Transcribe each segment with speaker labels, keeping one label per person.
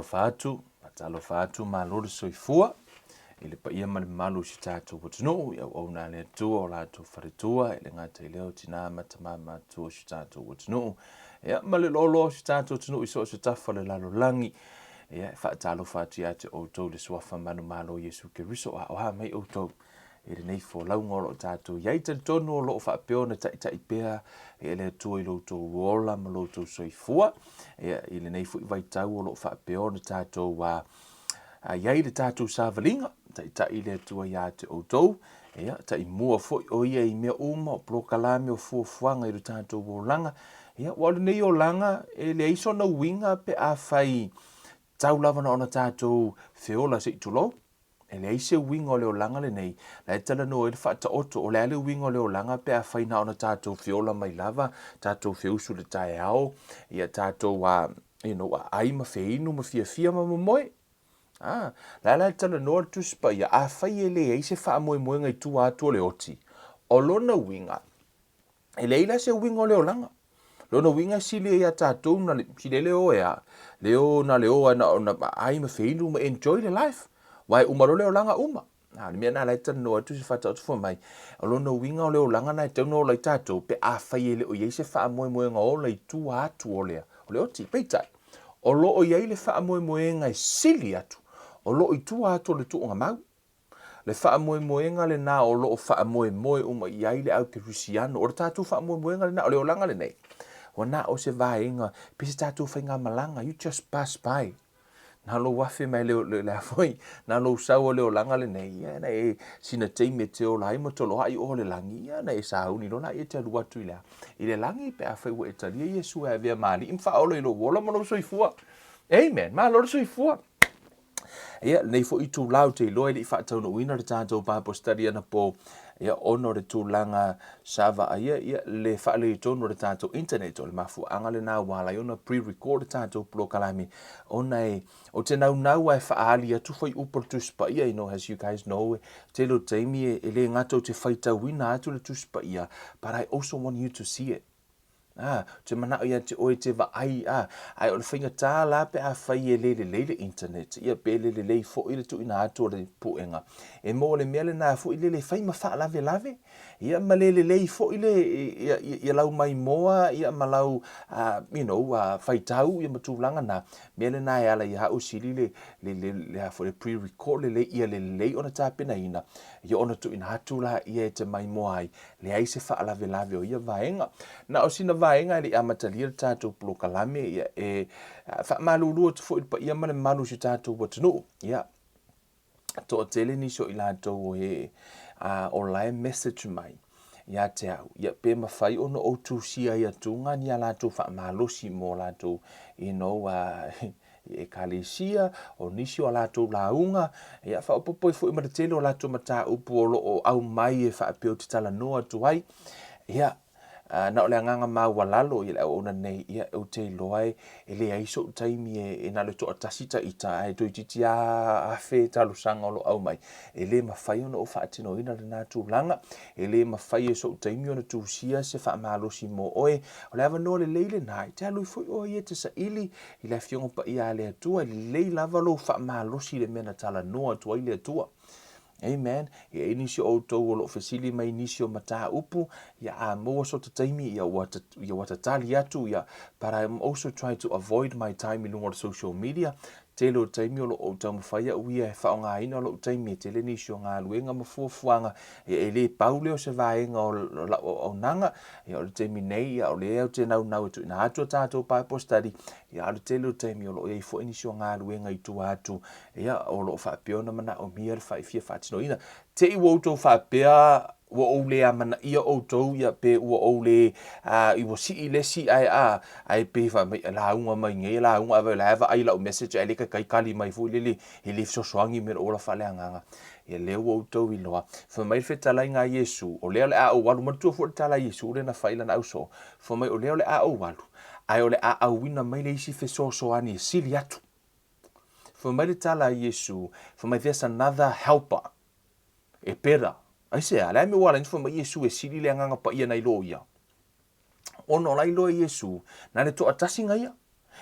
Speaker 1: Faatalofa atu, faatalofa atu, malo le soifua i le paia ma le mamalu o si tatou atunuu i auauna a le Atua o latou faletua e le gata i lea o tina ma tama matutua o si tatou atunuu ia ma le loaloa o si tatou atunuu i so o se tafa o le lalolagi. Ia e faatalofa atu ia te outou i le suafa manumalo o Iesu Keriso a o a mai outou i lenei folauga o lo o tatou i ai. Talitonu o lo o faapea ona taitai pea e le Atua i lo outou ola ma lo outou soifua. Ia, i lenei foi vaitau o lo o faapea ona tatou a, a i ai le tatou savaliga, taitai le Atua ia te outou. Ia, taimua foi o ia i mea uma, o polokalame, o fuafuaga i lo tatou olaga. Ia, ua o lenei olaga e leai sona uiga pe afai tau lava na ona tatou feola se i tulou. E leai se uiga o le olaga lenei, la e talanoa ai le Faataoto, o le a le uiga o le olaga pe afai na ona tatou feola mai lava, tatou feusu i le taeao, ia tatou a, you know, aai ma feinu ma fiafia ma momoe. A, la la e talanoa le Tusi Paia, afai e leai se faamoemoega i tua atu o le oti, o lona uiga, E leai la se uiga o le olaga. Lona uiga e sili ai ia tatou na le, sili ai le o e a, le o na le o na ona ai ma feinu ma enjoy le life. Wai uma loa le olaga uma. A, le mea na la e talanoa atu se faataoto fua mai. O lona uiga o le olaga na e tatau ona ola ai tatou pe afai e le o i ai se faamoemoega ola i tua atu o le, o le oti. Peitai, o lo o i ai le faamoemoega e sili atu, o lo o i tua atu o le tuugamau. Le faamoemoega lena o lo o faamoemoe uma i ai le au kerisiano. O le tatou faamoemoega lena, o le olaga lenei. Ua na o se vaega, pe se tatou faigamalaga, you just pass by. Na lou afe mai le, le, le foi, na lou sau o le olaga lenei, ia na e sina taimi e te ola ai ma toloai o le lagi, ia na e sauni lola ia te alu atu i le, i le lagi pe afai ua e talia Iesu e avea ma alii ma faaola i lou ola ma lou soifua. Amen. Malo le soifua. Ia, lenei foi itulā ou te iloa e le i faataunuuina le tatou Bible study anapo, ia, ona o le tulaga sa vaaia, ia, le faaletonu o le tatou internet. O le mafuaaga lena ua ala ai ona pre-record le tatou polokalame, ona e, ou te naunau lava e faaali atu fuaiupu o le Tusi Paia, you know, as you guys know, e tele o taimi e, e le gata ou te faitauina atu le Tusi Paia, but I also want you to see it. Ā, ou te manao ia te oe te vaai, ā, ae o le faigata la pe afai e le lelei le internet, ia pe le lelei foi le tuuina atu o le puega. E mo le mea lena foi lele e fai ma faalavelave, ia ma le lelei foi le, ia, ia lau maimoa, ia ma lau, uh, you know, uh, faitau, ia ma tulaga na. Mea lena e ala ia au sili le, le, le, le, a foi le pre-record lelei, ia lelei ona tapenaina, ia ona tuuina atu la ia e te maimoa ai, Leai se faalavelave o ia vaega. Na o sina vaega e le i amatalia le tatou polokalame, ia, e faamalulu atu foi i le paia ma le mamalu o si o tatou atunuu. Ia, toatele nisi o i latou o e a, o la e message mai ia te au, ia, pe mafai ona ou tusia ai atuga ni a latou faamalosi mo latou, you know, uh, i Ekalesia, o nisi o a latou lauga, ia faaopoopo ai foi ma le tele o latou mataupu o lo o aumai e faapea ou te talanoa atu ai. Ia, na o le agaga maualalo i le auauna nei, ia, ou te iloa e, e leai so'u taimi e, e na o le toatasi ta ita, ae toeitiiti lava afe talosaga o lo o aumai. E le mafai ona ou faatinoina lena tulaga, e le mafai e so'u taimi ona tusia se faamalosi mo oe. O le avanoa lelei lena, e te alu ai foi oe ia e te saili I le Afioga Paia a le Atua, e lelei lava lou faamalosi i le mea na talanoa atu ai le Atua. Amen. E i ai nisi o outou o lo o fesili mai nisi o mataupu, ia a maua sota taimi, ia ua, ia ua tatali atu, ia, but I'm also trying to avoid my time i luga o le social media. Tele o taimi o lo o ou taumafai au ia e faaaogaina lou taimi e tele nisi o galuega ma fuafuaga, ia e le pau lea o se vaega o lau auaunaga, Ia, o le taimi nei, ia, o lea ou te naunau e tuuina atu a tatou Bible study, ia, a o le tele o taimi o lo o i ai foi nisi o galuega i tua atu, ia, o lo o faapea ona manaomia le fia faatinoina. Te i ua outou faapea ua ou le amanaia outou, ia, pe ua ou le, a, ua sii le isi ae, a, ae pei fai mai, lauga mai nei, lauga, ae la e vaai i lau message ae le taitai tali mai foi lele, e le fesoasoani i mea o lo o ola faaleagaga. Ia lea ua outou iloa. Fai mai le fetalaiga a Iesu, O lea o le a ou alu. Manatua foi le tala a Iesu lea na fai i lana ausoo. Fai mai, O lea o le a ou alu, ae o le a auina mai le isi fesoasoani e sili atu. Fai mai le tala a Iesu, fai mai, There's another helper, e better. Aisea? Le a le mea ua ala ai ona fai mai Iesu e sili le Agaga Paia nai lo ia? Ona o la iloa e Iesu, na le toatasi ga ia.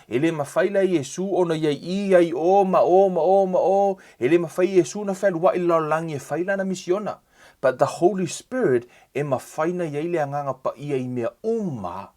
Speaker 1: E le mafai la e Iesu ona i ai i, ai o, ma o, ma o, ma o. E le mafai e Iesu ona fealuai i le lalolagi e fai lana misiona. But the Holy Spirit e mafai ona i ai le Agaga Paia i mea uma.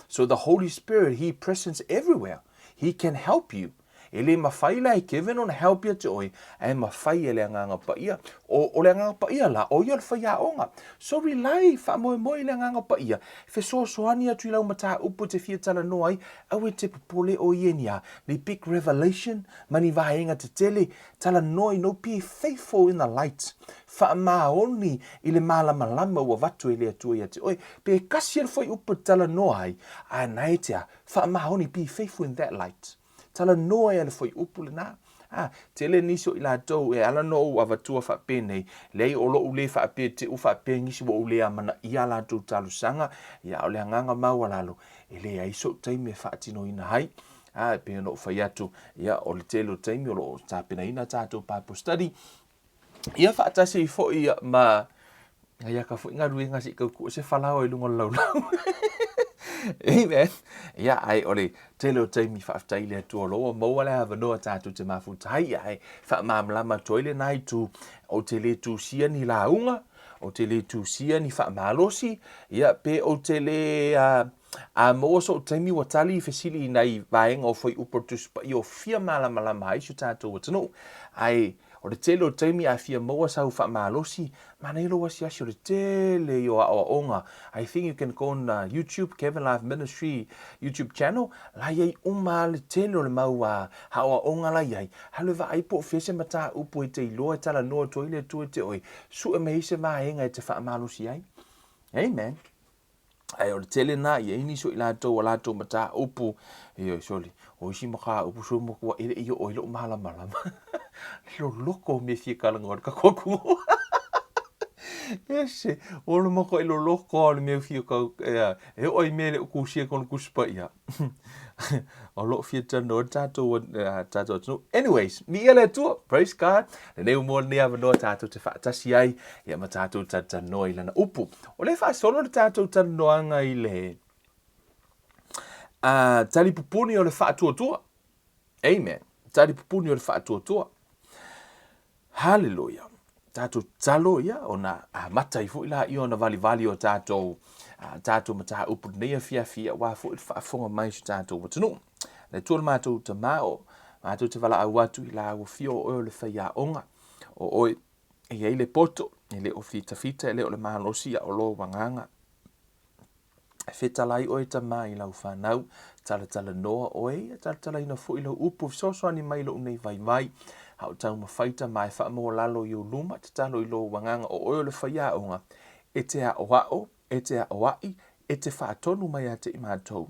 Speaker 1: So the Holy Spirit, He presence everywhere. He can help you. E le mafai la e Kevin ona help ia te oe, ae mafai e le Agaga Paia. O, o le Agaga Paia la, o ia o le faiaoga. So rely, faamoemoe i le Agaga Paia, fesoasoani atu i lau mataupu e te fia talanoa ai, aua e te popole o ia ni a, ni big revelation, ma ni vaega tetele, talanoa i no be faithful in the light. Faamaoni i le malamalama ua avatu e le Atua ia te oe. Pe kasi e le fuaiupu e talanoa ai, a na e te a, faamaoni, be faithful in that light. Talanoa ia le fuaiupu lena. A, tele nisi o i latou e ala ona ou avatua faapenei, leai o lou le faapea te u faapea nisi ua ou le amanaia a latou talosaga, ia a o le agaga maualalo, e leai sou taimi e faatinoina ai. A, e pei ona ou fai atu, ia o le tele o taimi o lo o tapenaina tatou Bible study, ia faatasi ai foi ma ngai aka foi galuega se i tau tuu se falaoa i luga o le laulau. Amen. Ia, ai o le tele o taimi faafetai i le Atua o lo ua maua le avanoa tatou te mafuta ai, ae faamalamalama atu ai lena itu, ou te le tusia ni lauga, ou te le tusia ni faamalosi, ia, pe ou te le uh, a maua sou taimi ua tali i fesili i nai vaega o fuaiupu o le Tusi Paia o fia malamalama ai si o tatou atunuu. Ae o le tele o taimi a fia maua sau faamalosi, manaia lou asiasi o le tele ia o aoaoga. I think you can go on YouTube, Kevin Life Ministry YouTube channel, la i ai uma lava le tele o le mau aoaoga la i ai. Alu e vaai po o fea se mataupu e te iloa e talanoa atu ai le Atua i te oe, sue mai ai se vaega e te faamalosi ai. Amen. Ae o le tele na, i ai nisi o i latou a latou mataupu, ioe, sole, o isi mataupu sole matua e le i oo ai lou malamalama. Le loloko o mea e fia talanoa ai le tatou atunuu. Ese, o le matuai loloko lava o le mea e fia tau, e oo lava i mea e le o tusia i totonu o le Tusi Paia. O lo o fia talanoa le tatou, tatou atunuu. Anyways, miia le Atua, praise God. Lenei ua maua lenei avanoa tatou te faatasi ai, ia ma tatou talatalanoa i Lana upu. O lea e faasolo le tatou talanoaga i le talipupuni o le faatuatua. Amen. Talipupuni o le faatuatua. Haleluia. Tatou tatalo ia ona amata ai foi laia ona valivali o tatou tatou mataupu i lenei afiafi aua foi le faafofoga mai o si o tatou atunuu. Le Atua lo matou Tama o matou te valaau atu i lau afio o oe o le faiaoga, o oe e i ai le poto, e le o fitafita, e le o le malosi, a o lou agaga. E fetalai oe Tama i lau fanau, talatalanoa oe, ia talatalaina foi lau upu, fesoasoani mai lou nei vaivai, a o taumafai Tama e faamaualalo i ou luma, tatalo i lou agaga o oe o le faiaoga, e te aoao, e te aoai, e te faatonu mai ia te i matou.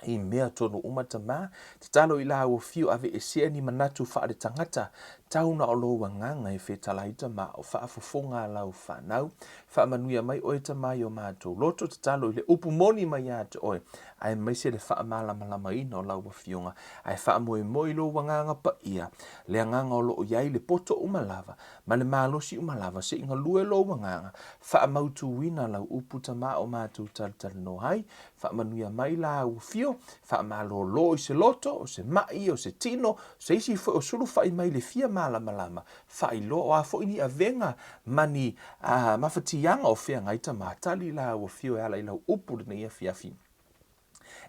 Speaker 1: I mea tonu uma Tama, tatalo i lau afio aveesea ni manatu faaletangata, tau na o lou agaga e fetalai Tama o faafofoga a lau fanau. Faamanuia mai oe Tama i o matou loto, tatalo i le upu moni mai ia te oe, aemaise le faamalamalamaina o lau afioga, ae faamoemoe i lou agaga paia, le agaga o lo o i ai le poto uma lava, ma le malosi uma lava, se i galue lou agaga, faamautuina lau upu Tama o matou talatalanoa ai, Faamanuia mai la ua fio, faamalolo i se loto, o se ma'i, o se tino, o se isi foi o sulufai mai le fia malamalama, faailoa o a foi ni avega ma ni mafatiaga o feagai tama, tali la ua fio e ala i lau upu lenei afiafi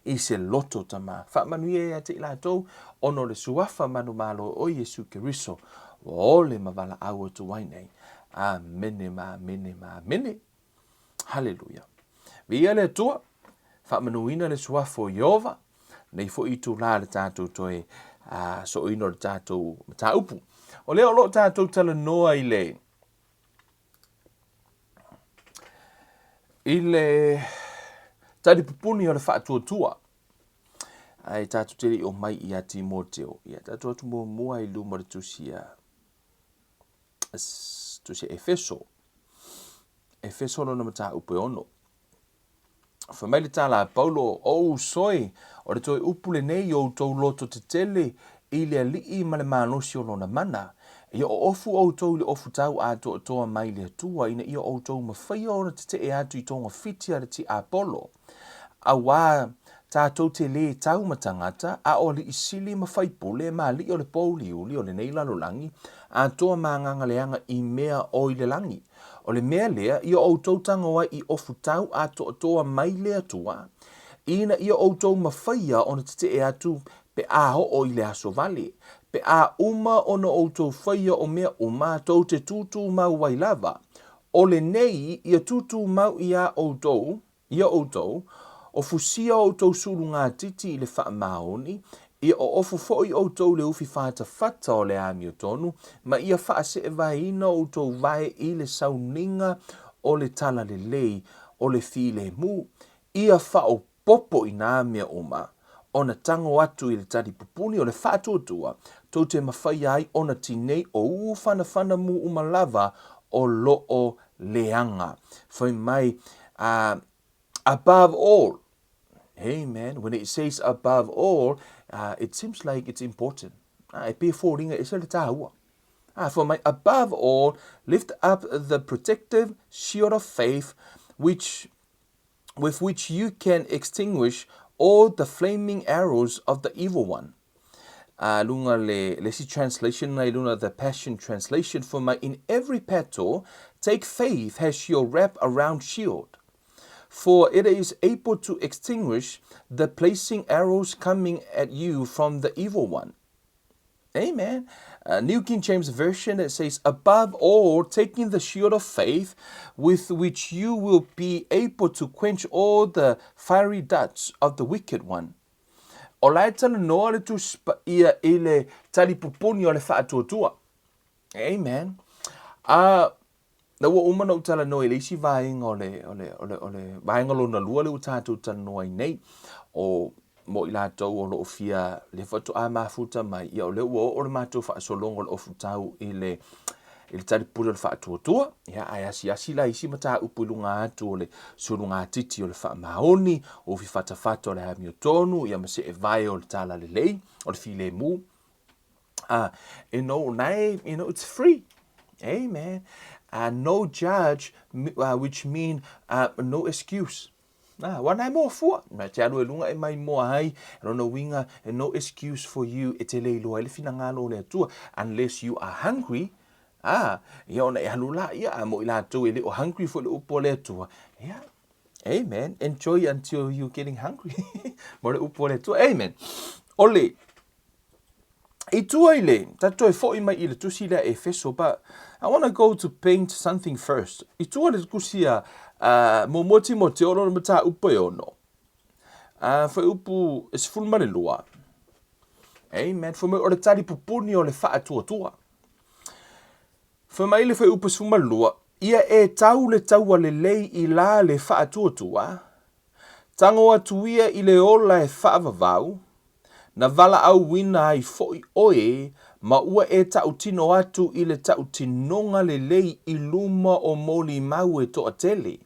Speaker 1: i se loto tama. Faamanuia ia te i latou ona o le Suafa manumalo o Iesu Keriso ua ole ma valaau atu ai nei. Amene ma amene ma amene. Haleluia. Viia le Atua, faamanuina le suafa o Ieova, nei foi itulā le tatou toe sooina o le tatou mataupu. O lea o lo o tatou talanoa i le i le talipupuni o le faatuatua. Ae tatou te le i omai ia Timoteo. Ia tatou atu muamua i luma o le tusi a tusi a Efeso. Efeso lona mataupu e ono. Fai mai le tala a Paulo, O ou uso e, o le toe upu lenei i outou loto tetele i le Alii ma le malosi o lona mana. Ia oofu outou i le ofutau atoatoa mai le Atua ina ia outou mafaia ona tetee atu i togafiti a le tiapolo. Auā, Tatou te lē tau ma tagata, a o alii sili ma faipule ma alii o le pōuliuli o lenei lalolagi, atoa ma agaga leaga i mea o i le lagi. O le mea lea, ia outou tago ai i ofutau atoatoa mai le Atua, ina ia outou mafaia ona tetee atu pe a oo i le aso vale, pe a uma ona outou faia o mea uma tou te tūtūmau ai lava. O lenei ia tūtūmau iā outou, ia outou, ofusia outou sulugatiti i le faamaoni, ia oofu foi outou i le ufi fatafata o le amiotonu, ma ia faaseevaeina outou vae i le sauniga o le talalelei o le filemu, ia faaopoopo i nā mea uma, ona tago atu i le talipupuni o le faatuatua, tou te mafaia ai ona tinei o ū fanafana mū uma lava o loo leaga. Fai mai, above all, amen, when it says above all, it seems like it's important. E pei e foliga e ese le tāua. Fai mai, above all, lift up the protective shield of faith, which with which you can extinguish all the flaming arrows of the evil one. Lunga le, le isi translation na i luna the Passion Translation fai mai, in every battle, take faith as your wrap around shield. For it is able to extinguish the blazing arrows coming at you from the evil one. Amen. New King James Version, it says, above all, taking the shield of faith, with which you will be able to quench all the fiery darts of the wicked one. O la e talanoa le Tusi Paia i le talipupuni o le faatuatua. Amen. Na ua uma ona ou talanoa i le isi vaega o le, o le, o le, o le vaega lona lua lea ua tatou talanoa ai nei, o mo i latou o lo o fia le faatoa mafuta mai, ia o lea ua oo le matou faasologa o le ofutau i le, i le talipule o le faatuatua, ia ae asiasi la isi mataupu i luga atu o le sulugatiti o le faamaoni, o ufi fatafata o le amiotonu, ia ma seevae o le talalelei, o le filemu. You know, na e, you know, it's free. Amen. No judge, which mean no excuse. Ua na e moa fua. Na te alu e lunga e mai moa ai, lona uiga, no excuse for you e te le iloa ai le finagalo o le Atua. Unless you are hungry, ia ona e alu la, ia, a mo i latou e le o hungry foi le upu a le Atua. Ia, amen. Enjoy until you getting hungry. Mo le upu a le Atua. Amen. O le, I tua i le, ta toe foi mai i le tusi lea Efeso, but I wanna go to paint something first. I tua le tusi a uh, muamua Timoteo lona mataupu e ono. Fuaiupu e 12. Amen. Fai mai o le talipupuni o le faatuatua. Fai mai le fuaiupu 12, ia e tau le taua lelei i la le faatuatua, Tago atu ia i le ola e faavavau, na valaauina ai foi oe ma ua e tautino atu i le tautinoga lelei i luma o molimau e toatele.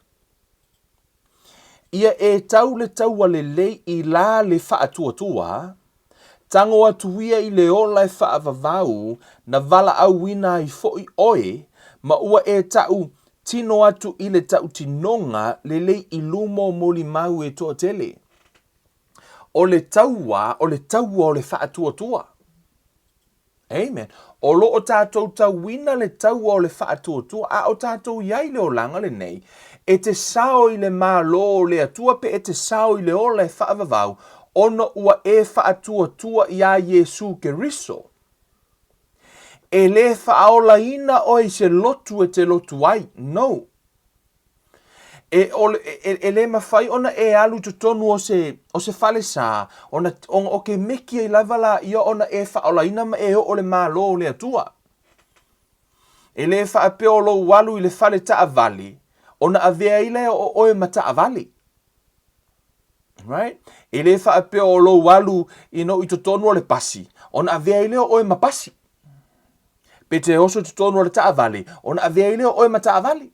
Speaker 1: Ia e tau le taua lelei i la le faatuatua, Tago atu ia i le ola e faavavau na valaauina ai foi oe, ma ua e ta'u tino atu i le ta'utinoga lelei i luma o molimau e toatele. O le taua, o le taua o le faatuatua. Amen. O lo o tatou tauina le taua o le faatuatua, a o tatou i ai le olaga lenei, e te sao i le Malo o le Atua pe e te sao i le ola e faavavau, ona ua e faatuatua iā Iesū Keriso. E le faaolaina oe i se lotu e te lotu ai. No. E, o, e, e le mawhai ona e alu totonu o se, o se falesa, ona, ona o ke meki ai lava la ia ona e whaolaina ma e oo le Malo o le Atua. E le whaapea o lou alu i le fale taavale, ona avea ai lea o oe ma taavale. Right? E le whaapea o lou alu you know, i totonu o le pasi, ona avea ai lea o oe ma pasi. Pe te oso i totonu o le taavale, ona avea ai lea o oe ma taavale.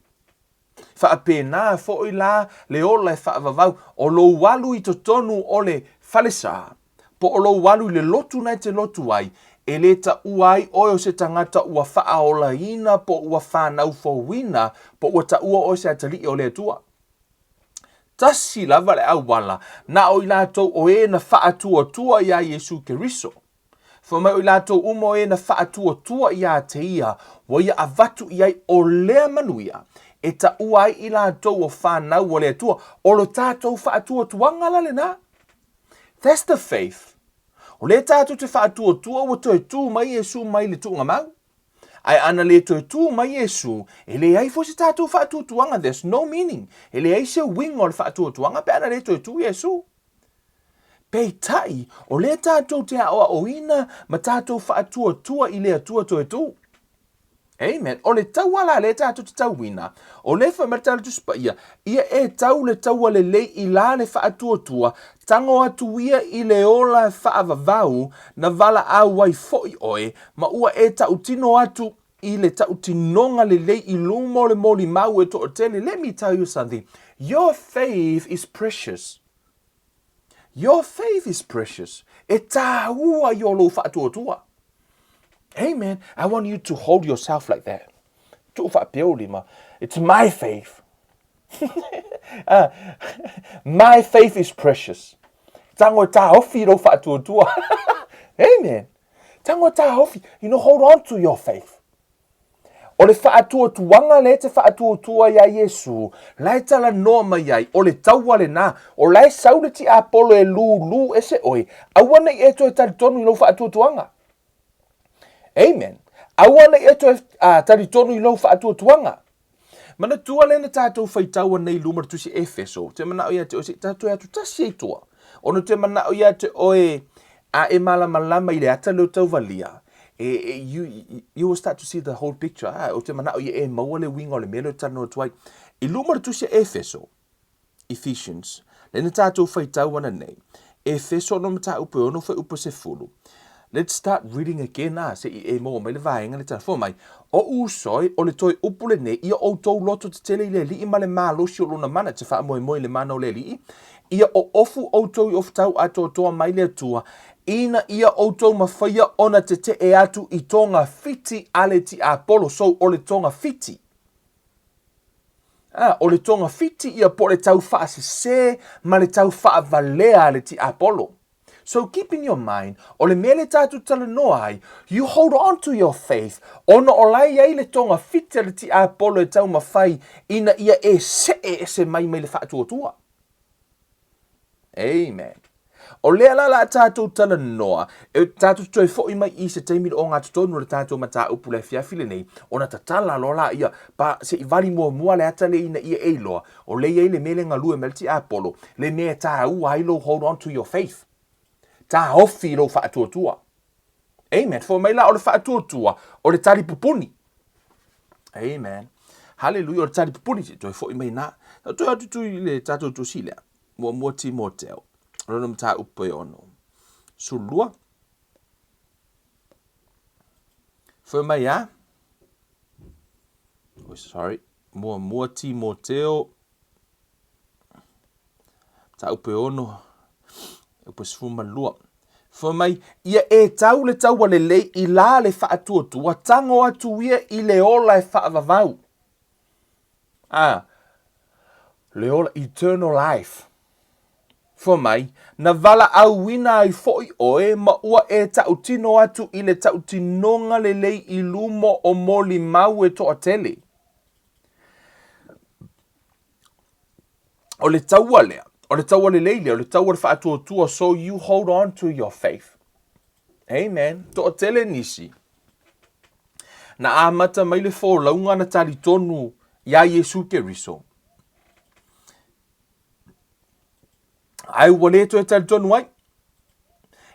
Speaker 1: Faapena foi la le ola e faavavau, o lou alu i totonu o le falesa, po o lou alu i le lotu na e te lotu ai, e le taua ai oe o se tagata ua faaolaina po ua fanau fouina, po ua taua oe se atalii o le Atua. Tasi lava le auala, na o i latou o e na faatuatua iā Iesu Keriso. Fai mai o i latou uma o e na faatuatua iā te ia, ua ia avatu i ai o lea manuia, e taua ai i latou o whanau o le Atua. O lo tātou faatuatuaga la lenā. That's the faith. O lea tātou te faatuatua ua toe tū mai Iesu mai le tuuga mau. Ae ana le toe tū mai Iesu, e leai foi se tātou faatuatuaga, there's no meaning. E leai se uiga o le faatuatuaga pe ana le toe tū Iesu. Peitai, o lea tātou te aʻoaʻoina ma tātou faatuatua i le Atua toe tū. Amen. O le taua la lea tātou te tauina, o lea fai mai le Tala Tusi Paia, ia e tau le taua lelei i la le faatuatua, tago atu ia i le ola faavavau na valaau ai foi oe, ma ua e tautino atu i le tautinoga lelei i luma o le molimau e toatele. Let me tell you something, your faith is precious. Your faith is precious. E tāua i o lou faatuatua. Amen. I want you to hold yourself like that. Tuu faapea lima. It's my faith. My faith is precious. Tango e tāofi i lou faatuatua. Amen. Tango e tāofi. You know, hold on to your faith. O le faatuatuaga lea e te faatuatua iā Iesu, la e talanoa mai ai, o le taua lenā, o la e sau le tiapolo e lūlū ese oe, aua ne i e toe talitonu i lou faatuatuaga. Amen. Aua ne i e toe talitonu i lou faatuatuaga. Manatua lea na tātou faitaua nei luma le tusi Efeso, te manao ia te oe, se i tātou e atu tasi ai toa. Ona te manao ia te oe a e malamalama i le ata leo tauvalia, e, e, you, you will start to see the whole picture. Ah, o te manao ia e maua le uiga o le mea leo talanoa atu ai. I luma le tusi Efeso, Ephesians, lea na tātou faitau ana nei, Efeso no mataupu e ono fuaiupu 10. Let's start reading again ah, se i e maua mai le vaega le talafua mai. O uso e, o le toe upu lenei, ia outou loto tetele i le Alii ma le malosi o lona mana, te faamoemoe i le mana o le Alii, ia oofu outou i ofutau atoatoa mai le Atua, ina ia outou mafaia ona tetee atu i togafiti a le tiapolo, so o le togafiti. Ā, o le togafiti ia po o le tau faasesē ma le tau faavalea a le tiapolo. So keep in your mind, o le mea le tātou talanoa ai, you hold on to your faith, ona o la e i ai le togafiti a le tiapolo e taumafai ina ia e see ese mai mai le faatuatua. Amen. O lea la la tātou talanoa, e tātou toe foi mai i se taimi o ngā totonu o le tātou mataupu le afiafi lenei, ona tatala loa la ia, pa se i vali muamua le ata le ina ia e iloa, o lea i ai le mea le galue mai le tiapolo, le mea e tāua ai lou hold on to your faith. Tāofi i lou faatuatua. Amen. Foi mai la o le faatuatua, o le tali pupuni. Amen. Hallelujah, o le tali pupuni, se toe foi mai nā. Toe atu tu i le tātou tusi lea. Muamua Timoteo, lona mataupu e ono. Sulua. Foi mai a. Oh, sorry. Muamua Timoteo, mataupu e ono, upu e 12. Fai mai, ia e tau le taua lelei i la le faatuatua, tago atu ia i le ola e faavavau. Ah, le ola, eternal life. Fai mai, na valaauina ai foi oe ma ua e tautino atu i le tautinoga lelei i luma o molimau e toatele. O le taua lea, o le taua lelei lea, o le taua le faatuatua, so you hold on to your faith. Amen. Toatele nisi. Na amata mai le folauga na talitonu iā Iesu Keriso. Ai ua le toe talitonu ai.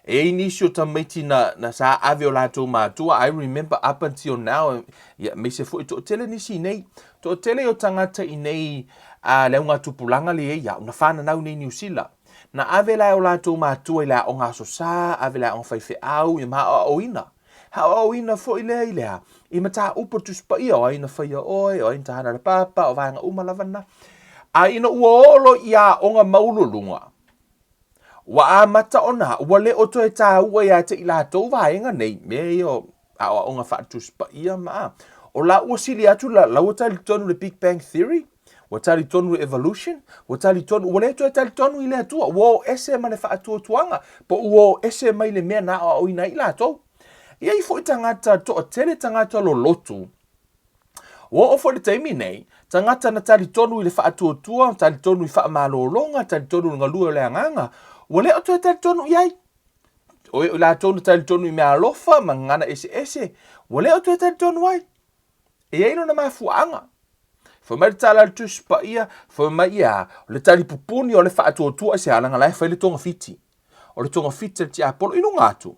Speaker 1: E ai nisi o tamaiti na, na sa ave o latou matua, I remember up until now, ia, aemaise foi toatele nisi i nei. Toatele o tagata i nei a le augatupulaga le ia, na whananau nei Niu Sila. Na ave la e o latou matua i le aoga aso sa, ave le aoga faifeau, ia ma aoaoina. Aoaoina foi lea i le a, i mataupu o le Tusi Paia, o ai na faia oe, o ai na tahana le papa, o vaega uma lava na. A ina ua olo i aoga maualuluga, ua amata ona ua le o toe tāua iā te i latou vaega nei, mea ia o aoaoga faatusi paia ma a. O la ua sili atu la, la ua talitonu le Big Bang Theory, Ua talitonu i le evolution, ua talitonu, ua le toe talitonu i le Atua, ua o ese ma le faatuatuaga, po ua o ese mai le mea na aoaoina ai i latou. E i ai foi tagata, toatele tagata lolotu, ua oo foi i le taimi nei, tagata na talitonu i le faatuatua, talitonu i faamalologa, talitonu i le galue o le agaga, ua le o toe talitonu i ai. O i latou na talitonu i meaalofa ma gagana eseese, ua le o toe talitonu ai. E i ai lona mafuaaga. Fai mai le tala a le Tusi Paia, fai mai ia, o le talipupuni o le faatuatua i se alaga la e fai le togafiti. O le togafiti a le tiapolo i luga atu.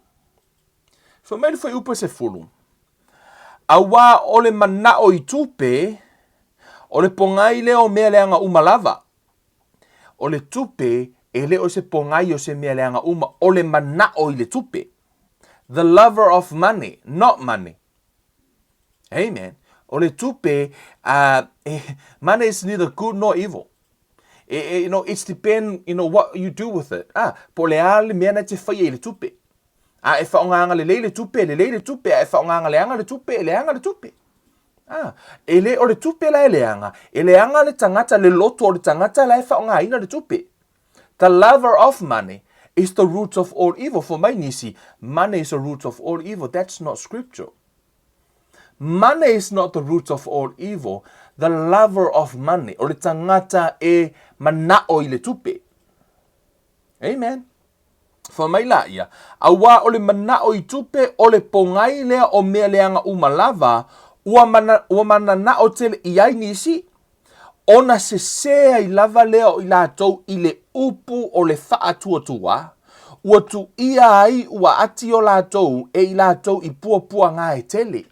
Speaker 1: Fai mai le fuaiupu e 10, Auā o le manao i tupe, o le pogai lea o mea leaga uma lava. O le tupe e le o se pogai o se mea leaga uma, o le manao i le tupe. The lover of money, not money. Amen. O le tupe, uh, eh, money is neither good nor evil. E, e, you know, it's depend, you know, what you do with it. Ah, po le a le mea na te whaia i le tupe. A e whaongaanga lelei le tupe, lelei le tupe, a e whaongaanga leanga le tupe, e leanga le tupe. Ah, e le o le tupe la e leanga, e leanga le tangata, le loto o le tangata la e whaongaina le tupe. The lover of money is the root of all evil. For mai nisi, money is the root of all evil. That's not scripture. Money is not the root of all evil. The lover of money, o le tangata e mana'o i le tupe. Amen. Fai mai la ia, auā o le mana'o i tupe, o le pogai lea o mea leaga uma lava, ua, mana, ua manana'o tele i ai nisi, ona sesē ai lava lea o i latou i le upu o le faatuatua, ua tuia ai ua ati o latou e i latou i puapuaga e tele.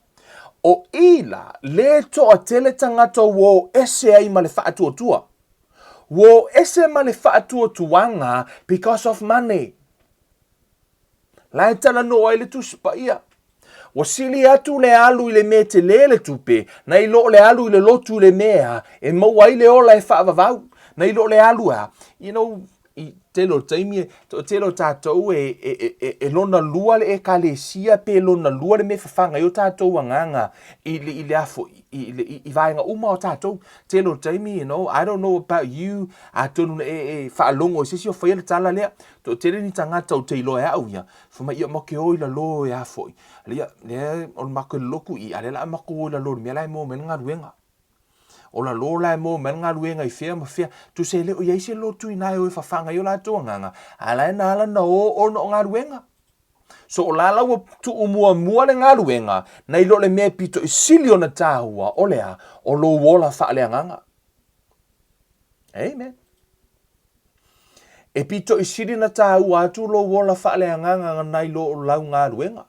Speaker 1: O i la, le toatele tagata ua o ese ai ma le faatuatua. Ua o ese ma le faatuatuaga because of money. La e talanoa ai le Tusi Paia. Ua sili atu le alu i le mea tele le tupe, nai lo le alu i le lotu i le mea e maua ai le ola e faavavau, nai lo le alu a, you know, i tele o taimi, tele o tatou e, e, e, e, e lona lua le ekalesia pe lona lua le mea fafaga ai o tatou agaga i le, i le afo, i, i, i vaega uma o tatou. Tele o taimi, you know, I don't know about you, atonu na e, e faalogo i se isi o faia le tala lea, toatele ni tagata ou te iloa e au ia, Fai mai, ia matou o i lalo e a foi. Lea, lea o le matou lotu i, a lea la a matou o i lalo i le mea la e maua mai ai le galuega. O lalo la e maua mai ai le galuega i fea ma fea. Tusa e le o i ai se lotu inā e o e fafaga ai o latou agaga, a la e na ala na o ona o galuega. So o la la ua tuu muamua le galuega, nai lo le mea e pito i sili ona tāua, o le a? O lou ola faaleagaga. Amen. E pito i sili na tāua atu lou ola faaleagaga nai lo lau galuega.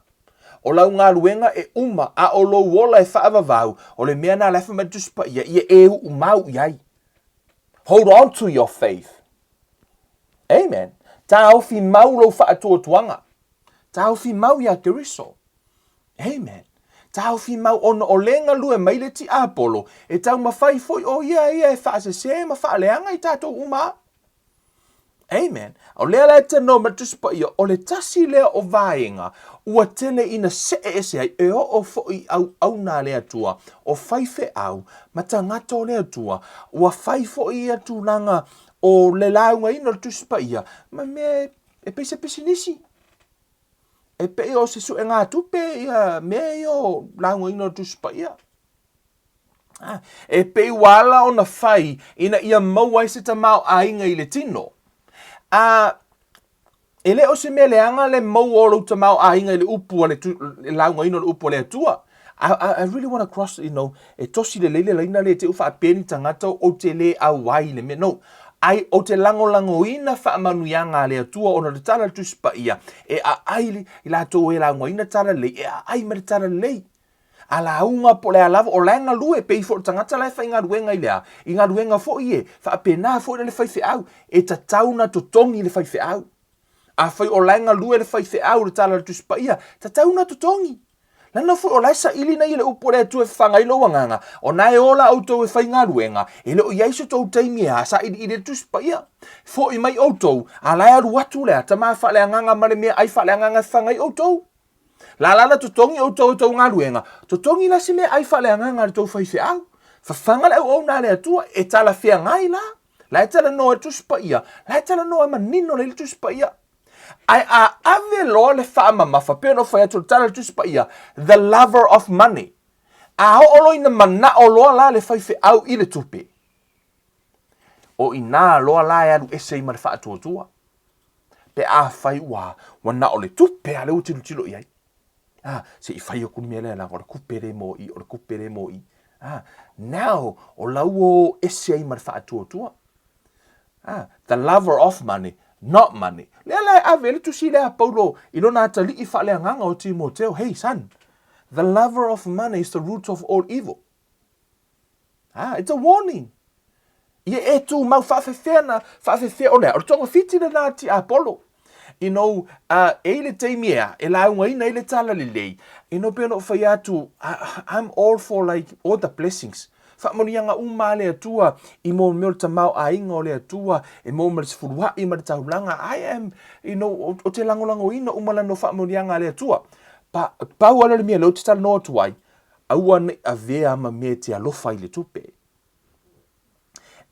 Speaker 1: O lau galuega e uma, a o lou ola e faavavau, o le mea na la e fai mai le Tusi Paia, ia e uu mau i ai. Hold on to your faith. Amen. Taofi mau lou faatuatuaga. Taofi mau iā Keriso. Amen. Taofi mau ona o le galue mai le tiapolo, e taumafai foi o ia ia e faasesē ma faaleaga i tatou uma. Amen. O lea la e tanoa mai le Tusi Paia, o le tasi lea o vaega ua tele ina see ese ai, e oo foi i auauna a le Atua, o faifeau ma tagata o le Atua, ua fai foi ia tulaga o le laugaina o le Tusi Paia ma mea e pei se pisinisi. E pei o se suegatupe ia mea ia o laugaina o le Tusi Paia. Ah, e pei ua ala ona fai ina ia maua ai se tamaoaiga i le tino. A, e le o se mea leaga le maua o lou tamaoaiga i le upu a le, le laugaina o le upu a le Atua. I, I, I really want to cross, you know, e tosi lelei le laina lea te u faapea ni tagata ou te le auai i le mea. No, ai, ou te lagolagoina faamanuiaga a le Atua ona o le tala a le Tusi Paia, e aai i latou e laugaina tala lelei, e aai ma le tala lelei. A lauga po o le a lava, o la e galue, pei foi o le tagata la e faigaluega i le a, i galuega foi e, faapena foi la le faifeau, e tatau ona totogi le faifeau. Afai o la e galue le faifeau i le tala a le Tusi Paia, tatau ona totogi. Leaga foi o la e saili nei e le upu a le Atua e fafaga ai lou agaga, o na e ola outou e faigaluega, e le o i ai so tou taimi e a, sailiili ai le Tusi Paia. Foi mai outou, a la e alu atu le a, tama faaleagaga ma le meaai faaleagaga e fafaga ai outou. Lala la totogi outou e tou galuega, totogi la se meaai faaleagaga a le tou faifeau. Fafaga le auauna a le Atua, e talafeagai la. La e talanoa i le Tusi Paia, la e talanoa e manino lelei le Tusi Paia. Ae a ave loa le faamamafa, pei ona ou fai atu o le tala a le Tusi Paia, the lover of money. A oo loa ina manao loa la le faifeau i le tupe, o i ina loa la e alu ese ai ma le faatuatua. Pe afai ua, ua na o le tupe lava lea ua tilotilo i ai. Ah, se i fai aku le mea lea leaga o le tupe lea mo i, o le tupe lea mo i. Ah, now, o la ua o ese ai ma le faatuatua. Ah, the lover of money, not money. Lea la e ave ai le tusi lea a Paulo i lona atalii faaleagaga o Timoteo, hey son, the lover of money is the root of all evil. Ah, it's a warning. Ia e tūmau faafefea na, faafefea o le a, o le togafiti lena a Tiapolo. You know, uh, e i le taimi ea, e laugaina ai le tala lelei, you know, pei ona ou fai atu, I, I'm all for like all the blessings. Faamanuiaga uma a le Atua i mō mea o le tamaoaiga o le Atua, e mō ma le sefulua'i ma le taulaga. I am, you know, o te lagolagoina uma lana o faamanuiaga a le Atua. Pa, pau lea o le mea lea ou te talanoa atu ai, Aua ne i avea ma mea e te alofa i le tupe.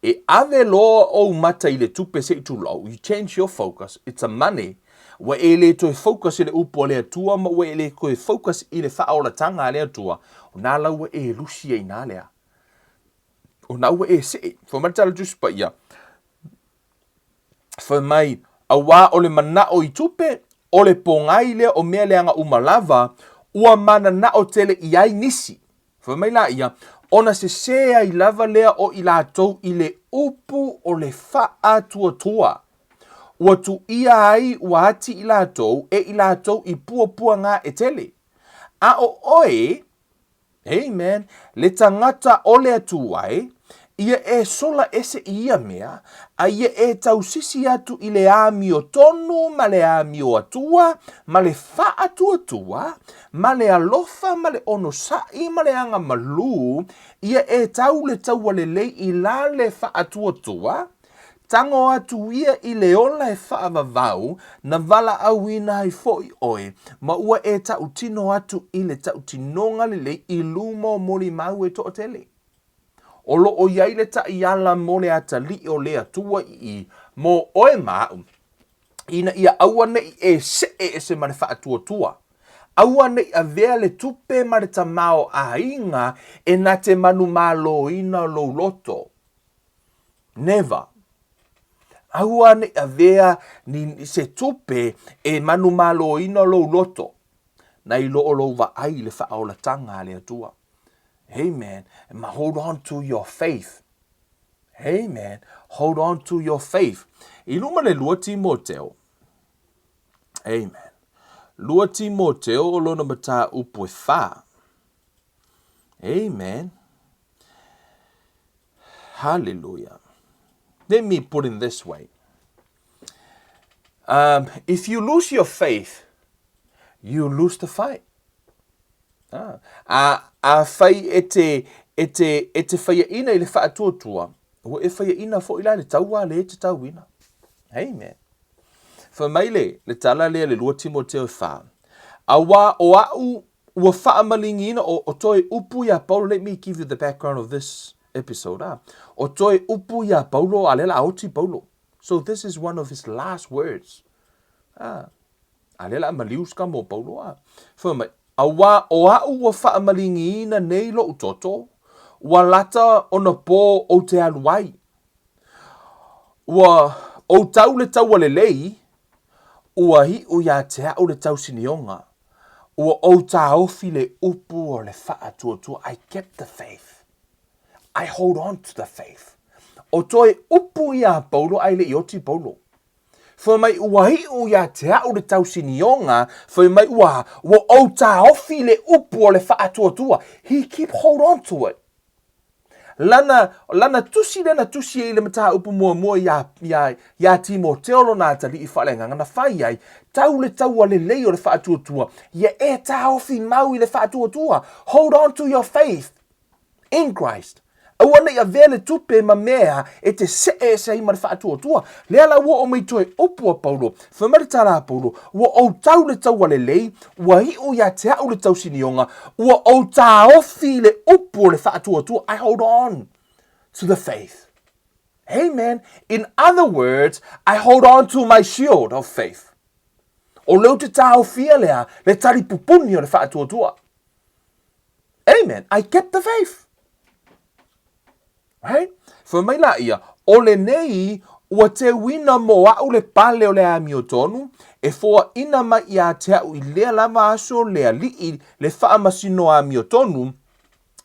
Speaker 1: E ave loa ou mata i le tupe se i tulou, you change your focus, it's a money, ua e le toe focus i le upu a le Atua ma ua e le toe focus i le faaolatanga a le Atua, o nā la ua e lusi ai nā lea. O nā ua e see. Fai mai le tala Tusi Paia, fai mai, auā o le manaʻo i tupe, o le pōgai lea o mea leaga uma lava, ua mananao tele i ai nisi. Fai mai la ia, ona sesē ai lava lea o i latou i le upu o le faatuatua. Ua tuia ai ua ati i latou e i latou i puapuaga e tele. A o oe, Amen. Le tagata o le Atua e, ia e sola ese i ia mea, a ia e tausisi atu i le amio tonu ma le amio atua, ma le faatuatua, ma le alofa ma le onosai ma le agamalū, ia e tau le taua lelei i la le faatuatua, Tango atu ia i le ola e faavavau, na valaauina ai foi oe, ma ua e tautino atu i le tautinoga lelei i luma o molimau e toatele. O lo o i ai le taiala mo le atalii o le Atua i i, mo oe ma aʻu, ina ia aua ne i e see ese ma le faatuatua. Aua ne i avea le tupe ma le tamaoaiga e na te manumaloina lou loto. Never. Aua ne i avea ni se tupe e manumaloina lou loto, nai lo o lou vaai i le faaolatanga a le Atua. Amen. Ma hold on to your faith. Amen. Hold on to your faith. I luma le 2 Timoteo. Amen. 2 Timoteo o lona mataupu e 4. Amen. Hallelujah. Let me put in this way. Um, if you lose your faith, you lose the fight. Ah, a, a whai e te, e te, e te whaiaina i le whaatuatua, ua e whaiaina fo i la le taua le te tauina. Amen. Fai mai le, le tala lea le 2 Timoteo e 4. Auā o a'u Ua faamaligiina o, o toe upu iā Paulo, let me give you the background of this episode, ah. O toe upu iā Paulo, a lea la a oti Paulo. So this is one of his last words. Ah. A lea la a maliu ska mo Paulo, ah. Fai mai, auā o aʻu ua faamaligiina nei loʻu toto, ua lata ona pō ou te alu ai. Ua ou tau le taua lelei, ua iʻu iā te aʻu le tausinioga, ua ou tāofi le upu o le faatuatua, I kept the faith. I hold on to the faith. O toe upu iā Paulo ae le i oti Paulo. Fai mai ua iʻu iā te aʻu le tausinioga, fai mai ua, ua ou tāofi le upu o le faatuatua. He keep hold on to it. Lana, lana tusi lea na tusi ai i le mataupu muamua iā, iā, iā Timoteo lona atalii faaleagaga na fai ai, tau le taua lelei o le faatuatua, ia e tāofi mau i le faatuatua. Hold on to your faith in Christ. Aua ne i avea le tupe ma mea e te see ese ai ma le faatuatua. Lea la ua oo mai toe upu a Paulo, fai mai le tala a Paulo, Ua ou tau le taua lelei, ua iu ia te au le tausinioga, ua ou taofi i le upu o le faatuatua, I hold on to the faith. Amen. In other words, I hold on to my shield of faith. O lea ou te taofia lea, le tali pupuni o le faatuatua. Amen. I kept the faith. Right? Fai mai la ia, o lenei ua teuina mo au le pale o le amiotonu, e foaina mai ia te au i lea lava aso le alii le faamasino amiotonu,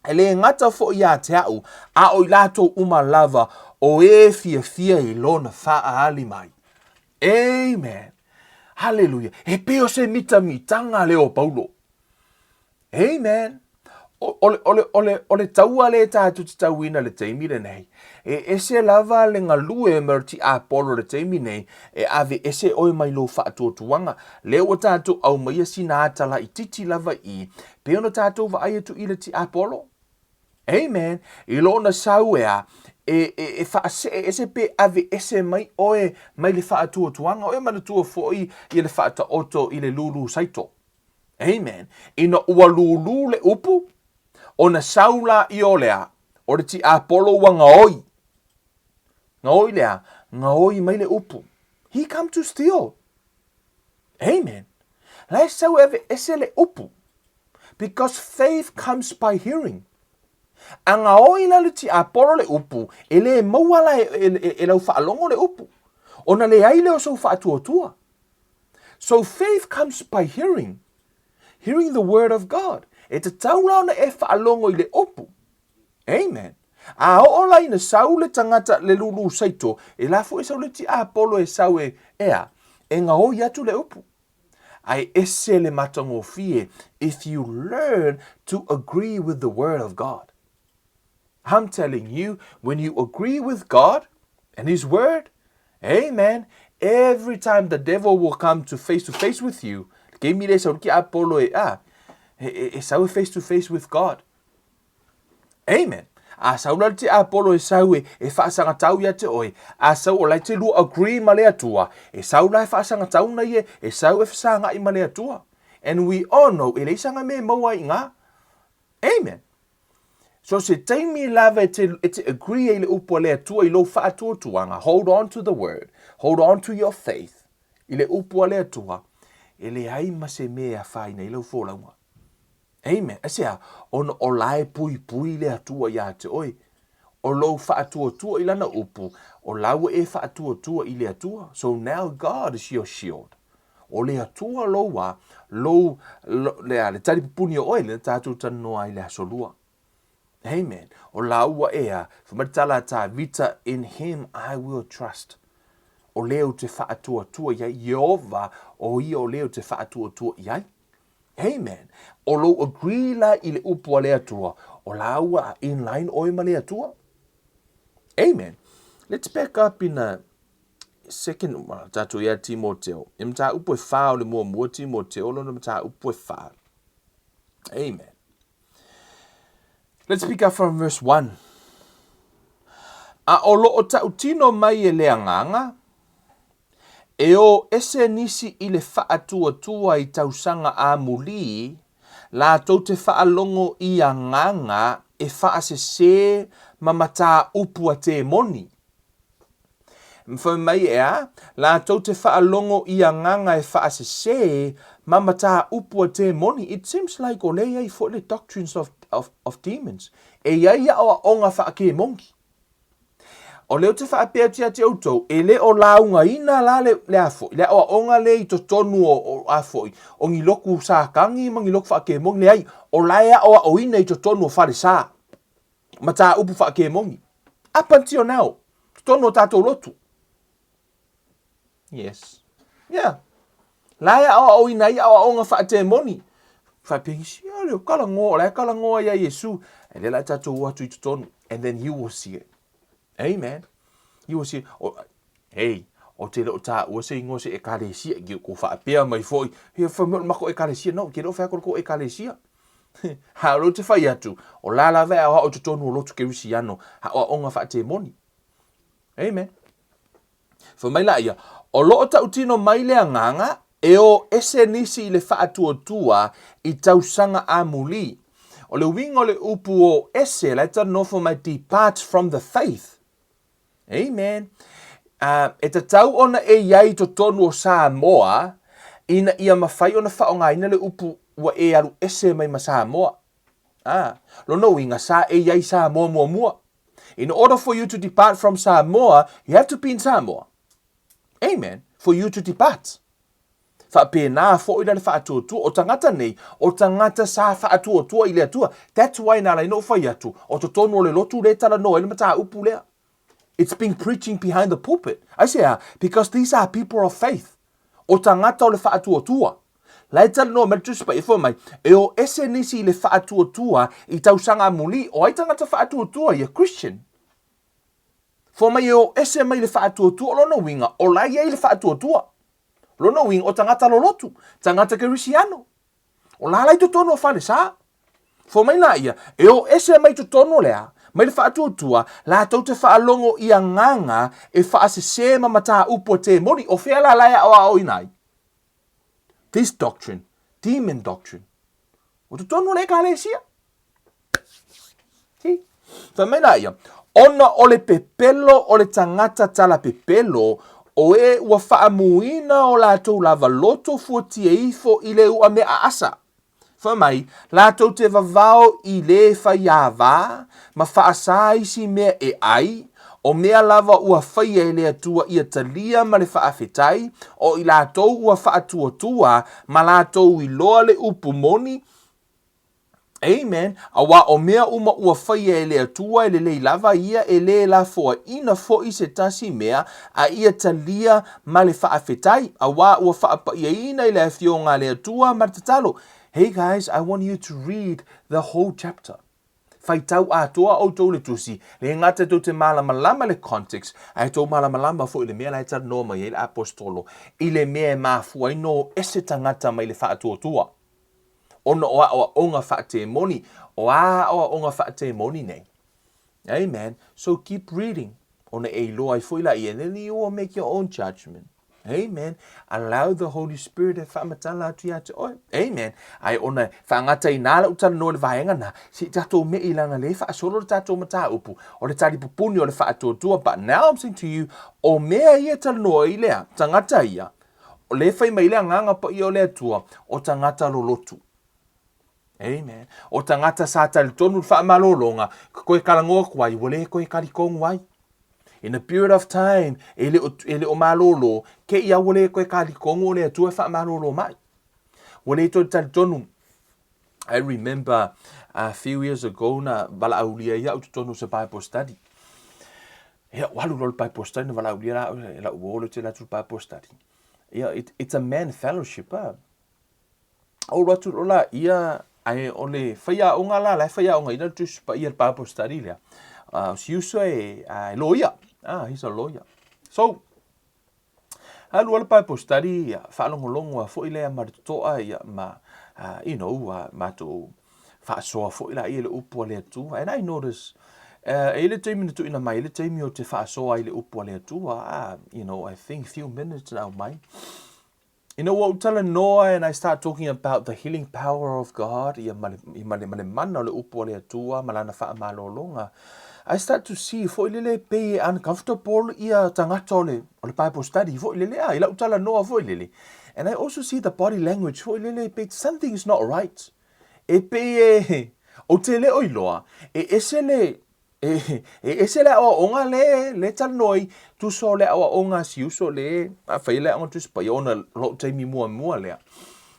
Speaker 1: e le gata foi ia te au, a o i latou uma lava o e fiafia i lona faaali mai. Amen. Haleluia. E pei o se mitamitaga lea o Paulo. Amen. O, o, le, o, le, o, le, o le taua lea tatou te tauina le taimi lenei, e ese lava le galue ma le tiapolo le taimi nei, e ave ese oe mai lou faatuatuaga. Lea ua tatou aumaia sina ata laititi lava i, pei ona tatou vaai atu i le tiapolo. Amen. I lona sau ea, e, e, e faasee ese pe ave ese mai oe mai le faatuatuaga. Oe manatua foi ia le faataoto i le lulu saito. Amen. Ina ua lūlū le upu, ona sau la i o lea, o le tiapolo ua gaoi. Gaoi lea, gaoi mai le upu. He come to steal. Amen. La e sau e ave ese le upu. Because faith comes by hearing. A gaoi la le tiapolo le upu, e le maua la e, e, e, e lau faalogo le upu. Ona leai lea o sou faatuatua. So faith comes by hearing, hearing the word of God. E tatau la ona e faalogo i le upu. Amen. A oo la ina sau le tagata le lulu saito, e la foi sau le tiapolo e sau e, ea, e gaoi atu le upu. Ae ese le matagofie if you learn to agree with the word of God. I'm telling you, when you agree with God and His word, amen, every time the devil will come to face to face with you, ke mi le sau ki Apollo e a, e, e, e sau face to face with God. Amen. A sau la te Apollo e sau e, e whaasangatau ia te oe, a sau o lai te lua agree ma le atua, e sau la e whaasangatau na ie, e sau e whasangai ma le atua. And we all know, e leisanga me maua i ngā. Amen. So se taimi lava e te, e te agree ai le upu a le Atua i lou faatuatuaga, hold on to the word, hold on to your faith, i le upu a le Atua, e leai ma se mea e afaina i lau folauga. Amen. Aisea? Ona o la e puipui le Atua iā te oe. O lou faatuatua i lana upu, o la ua e faatuatua i le Atua. So now God is your shield. O le Atua lou a, lou, lo, le, a, le talipupuni o oe, le tātou talanoa ai le aso lua. Amen. O lāua ea, fai mai le tala a Tāvita, in him I will trust. O lea ou te faatuatua i ai, Ieova, o ia o lea ou te faatuatua i ai. Amen. O lou agree la i le upu a le Atua, o lāua in line oe ma le Atua. Amen. Let's back up in a second, tātou ia Timoteo. E mataupu e whā o le muamua Timoteo, lona mataupu e whā. Amen. Let's pick up from verse 1. A o loo tautino mai e le agaga, e o ese nisi i le faatuatua i tausaga amuli, latou te faalogo i agaga e faasese ma mataupu a temoni. Fai mai ea, latou te faalogo i agaga e faasese ma mataupu a temoni. It seems like o lea e i ai foi le doctrines of, of, of demons. E i ai aoaoga faakemoni. O lea ou te faapea atu ia te outou, e le o laugaina la le, le a foi, le aoaoga lea i totonu o, o a foi, o ni loku sakani ma ni loku faakemoni, leai, o la e aoaoina i totonu o falesa. Mataupu faakemoni. Up until now, totonu o tātou lotu. Yes. Yeah. La e aoaoina ai aoaoga faatemoni. Faapea nisi, ia leo kalagoa, o la e kalagoa ia Iesu. E le la e tātou o atu i totonu. And then you will see it. Amen. You will see it. O, hey, o te leo tāua se ingoa se ekalesia, ki ko whaapea mai foi, he wha mai o le mako ekalesia, no, ke leo whea ko le ko ekalesia. A o lea ou te fai atu, o la lava e aoao i totonu o lotu kerisiano aoaoga faatemoni. Amen. Fai mai laia, o lo o tautino mai le agaga e o ese nisi i le faatuatua i tausaga amuli. O le uiga o le upu o ese, la e talanoa mai depart from the faith. Amen. E tatau ona e i ai i totonu o Samoa ina ia mafai ona faaaogaina le upu ua e alu ese mai ma Samoa. Ah, lona uiga sa e i ai i Samoa muamua. In order for you to depart from Samoa, you have to be in Samoa. Amen. For you to depart. Faapena foi la le faatuatua o tagata nei, o tagata sa faatuatua i le Atua. That's why na ala ai ona ou fai atu, o totonu o le lotu lea e talanoa ai le mataupu lea. It's been preaching behind the pulpit. Aisea? Because these are people of faith. O tagata o le faatuatua. La e talanoa mai le Tusi Paia fai mai, e o ese nisi i le faatuatua i tausaga amuli, o ai tagata faatuatua ia? Christian. Fai mai e o ese mai le faatuatua, o lona uiga, o la e i ai le faatuatua. Lona uiga, o tagata lolotu, tagata kerisiano. O la la i totonu o falesa. Fai mai laia, e o ese mai totonu o le a? Mai le faatuatua, latou te faalogo i agaga e faasese ma mataupu a temoni, o fea la la e aoaoina ai? This doctrine, demon doctrine. O totonu o le ekalesia. See? Fai mai laia, ona o le pepelo o le tagata tala pepelo, o e ua faamuina o latou lava loto fuatia ifo i le ua mea aasa. Fai mai, latou te vavao i le faiāvā ma faasā isi mea e ʻai, o mea lava ua faia e le Atua ia talia ma le faafetai, o i latou ua faatuatua ma latou iloa le upu moni, Amen. Aua o mea uma ua faia e le Atua e lelei lava ia, e le lafoaina foi se tasi mea, a ia talia ma le faafetai, aua ua faapaiaina i le Afioga a le Atua ma le tatalo. Hey guys, I want you to read the whole chapter. Faitau atoa outou le tusi, le gata tou te malamalama le context, ae tou malamalama foi i le mea la e talanoa mai ai le Aposetolo, i le mea e mafua ai no ese tagata mai le faatuatua. Ona o aoaoga faatemoni, o a aoaoga faatemoni nei? Amen. So keep reading. Ona e iloa ai foi laia, and then you will make your own judgment. Amen. Allow the Holy Spirit e faamatala atu ia te oe. Amen. Ai ona faagata i nā lau talanoa le vaega na, se i tatou me'i leaga lea e faasolo le tatou mataupu, o le talipupuni o le faatuatua. But now I'm saying to you, o mea ia e talanoa ai lea, tagata ia, O lea e fai mai le Agaga Paia o le Atua, o tagata lolotu. Amen. O tagata sa talitonu le faamalologa, ka koe kalagoa atu ai, ua le koe kalitonu ai. In a period of time, e le o, e le o malolo, ke ia ua le koe kalitonu o le Atua e faamalolo mai. Ua le toe talitonu. I remember a few years ago na valaaulia ai au totonu o se Bible study. Ia, ua alu loa le Bible study na valaaulia la au e lau uo le tele atu le Bible study. Ia, it's a man fellowship, ah. Ou alu atu loa la ia, ae o le faiaoga la, la e faiaogaina le Tusi Paia le Bible study lea. O si uso e, e loia. Ah, he's a lawyer. So, Alu lava le Bible study, ia, faalogologo lava foi lea ma le totoa, ia, ma, you know, matou faasoa foi laia i le upu a le Atua. And I notice, e i ai le taimi na tuuina mai ai le taimi ou te faasoa ai i le upu a le Atua, you know, I think few minutes na aumai. Ina ua ou talanoa and I start talking about the healing power of God, ia ma le, ma le, ma le mana o le upu a le Atua ma lana faamalologa, I start to see foi lele pei e uncomfortable ia tagata o le, o le Bible study foi lele, a, i lau talanoa foi lele. And I also see the body language foi lele, pei something is not right. E pei e, ou te le o iloa, e ese le, E, e ese le aoaoga le, le talanoa ai, tusa o le aoaoga a si uso le a fai le aoga Tusi Paia ona lou taimi muamua lea.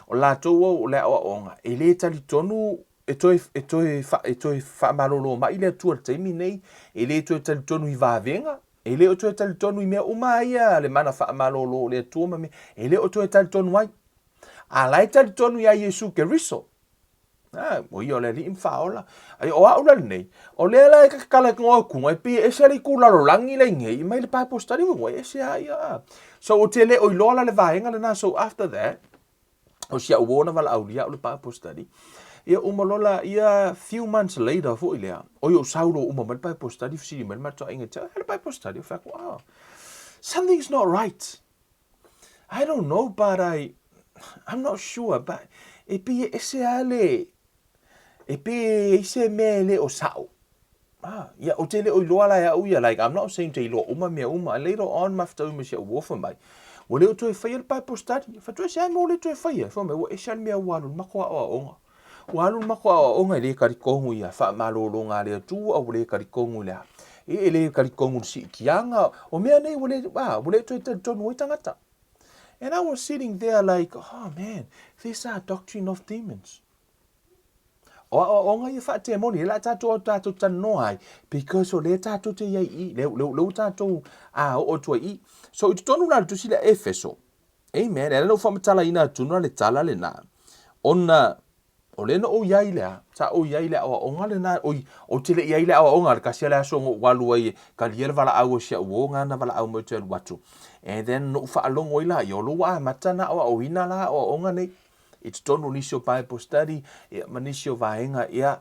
Speaker 1: O latou au o le aoaoga, e le talitonu e toe, e toe, fa, e toe faamalolo mai le Atua i le taimi nei, e le toe talitonu i vavega, e le o toe talitonu i mea uma ia le mana faamalolo o le Atua ma mea, e le o toe talitonu ai. A la e talitonu iā Iesu Keriso. Ah, o ia o le alii ma faaola. Ai o au la lenei, o lea la e kakala i ngoa kuga, e pei e ese le itu lalolagi la i nei, i mai le Bible study ua e ese a ia. Ah. So o te le o iloa la le vaega lena, so after that, o si au uo na valaaulia au le Bible study. Ia uma loa laia few months later foi lea, oi ou sau loa uma mai le Bible study fesili mai le matou aiga ia te au, e le Bible study? Ou fai atu, oh, something's not right. I don't know but I, I'm not sure but e pei e ese lava le, e pei e i ai se mea e le o sao. Ah, ia, ou te le o iloa la e au ia, like, I'm not saying te iloa uma mea uma, and later on mafutaui ma si au uo fai mai, ua le o toe faia le Bible study. Fai atu, e se a mea ua le toe faia? Fai mai, ua ese lava le mea ua alu i le matou aoaoga. Ua alu le matou aoaoga e le talitonu ia faamalologa a le Atua, ua le talitonu i le a? E le talitonu i le siitiaga, o mea nei ua le, ah, ua le toe talitonu ai tagata. And I was sitting there like, oh man, these are doctrine of demons. O aoaoga ia faatemoni, lea la tatou o tatou talanoa ai, because o lea tatou te iai i, lea, lea, lea ua tatou a oo atu ai i. So i totonu la o le tusi lea Efeso, amen, e ala ona ou faamatalaina atu le tala lena, ona o lea na ou iai lea, sa ou iai le aoaoga lena, oi, ou te le i iai le aoaoga, le kasi le aso na ou alu ai e talia le valaau a si au uo na na valaau mai ou te alu atu. And then na ou faalogo ai laia, o lea ua amata ona aoaoina la aoaoga nei. i totonu o nisi o Bible study ia, ma nisi o vaega, ia,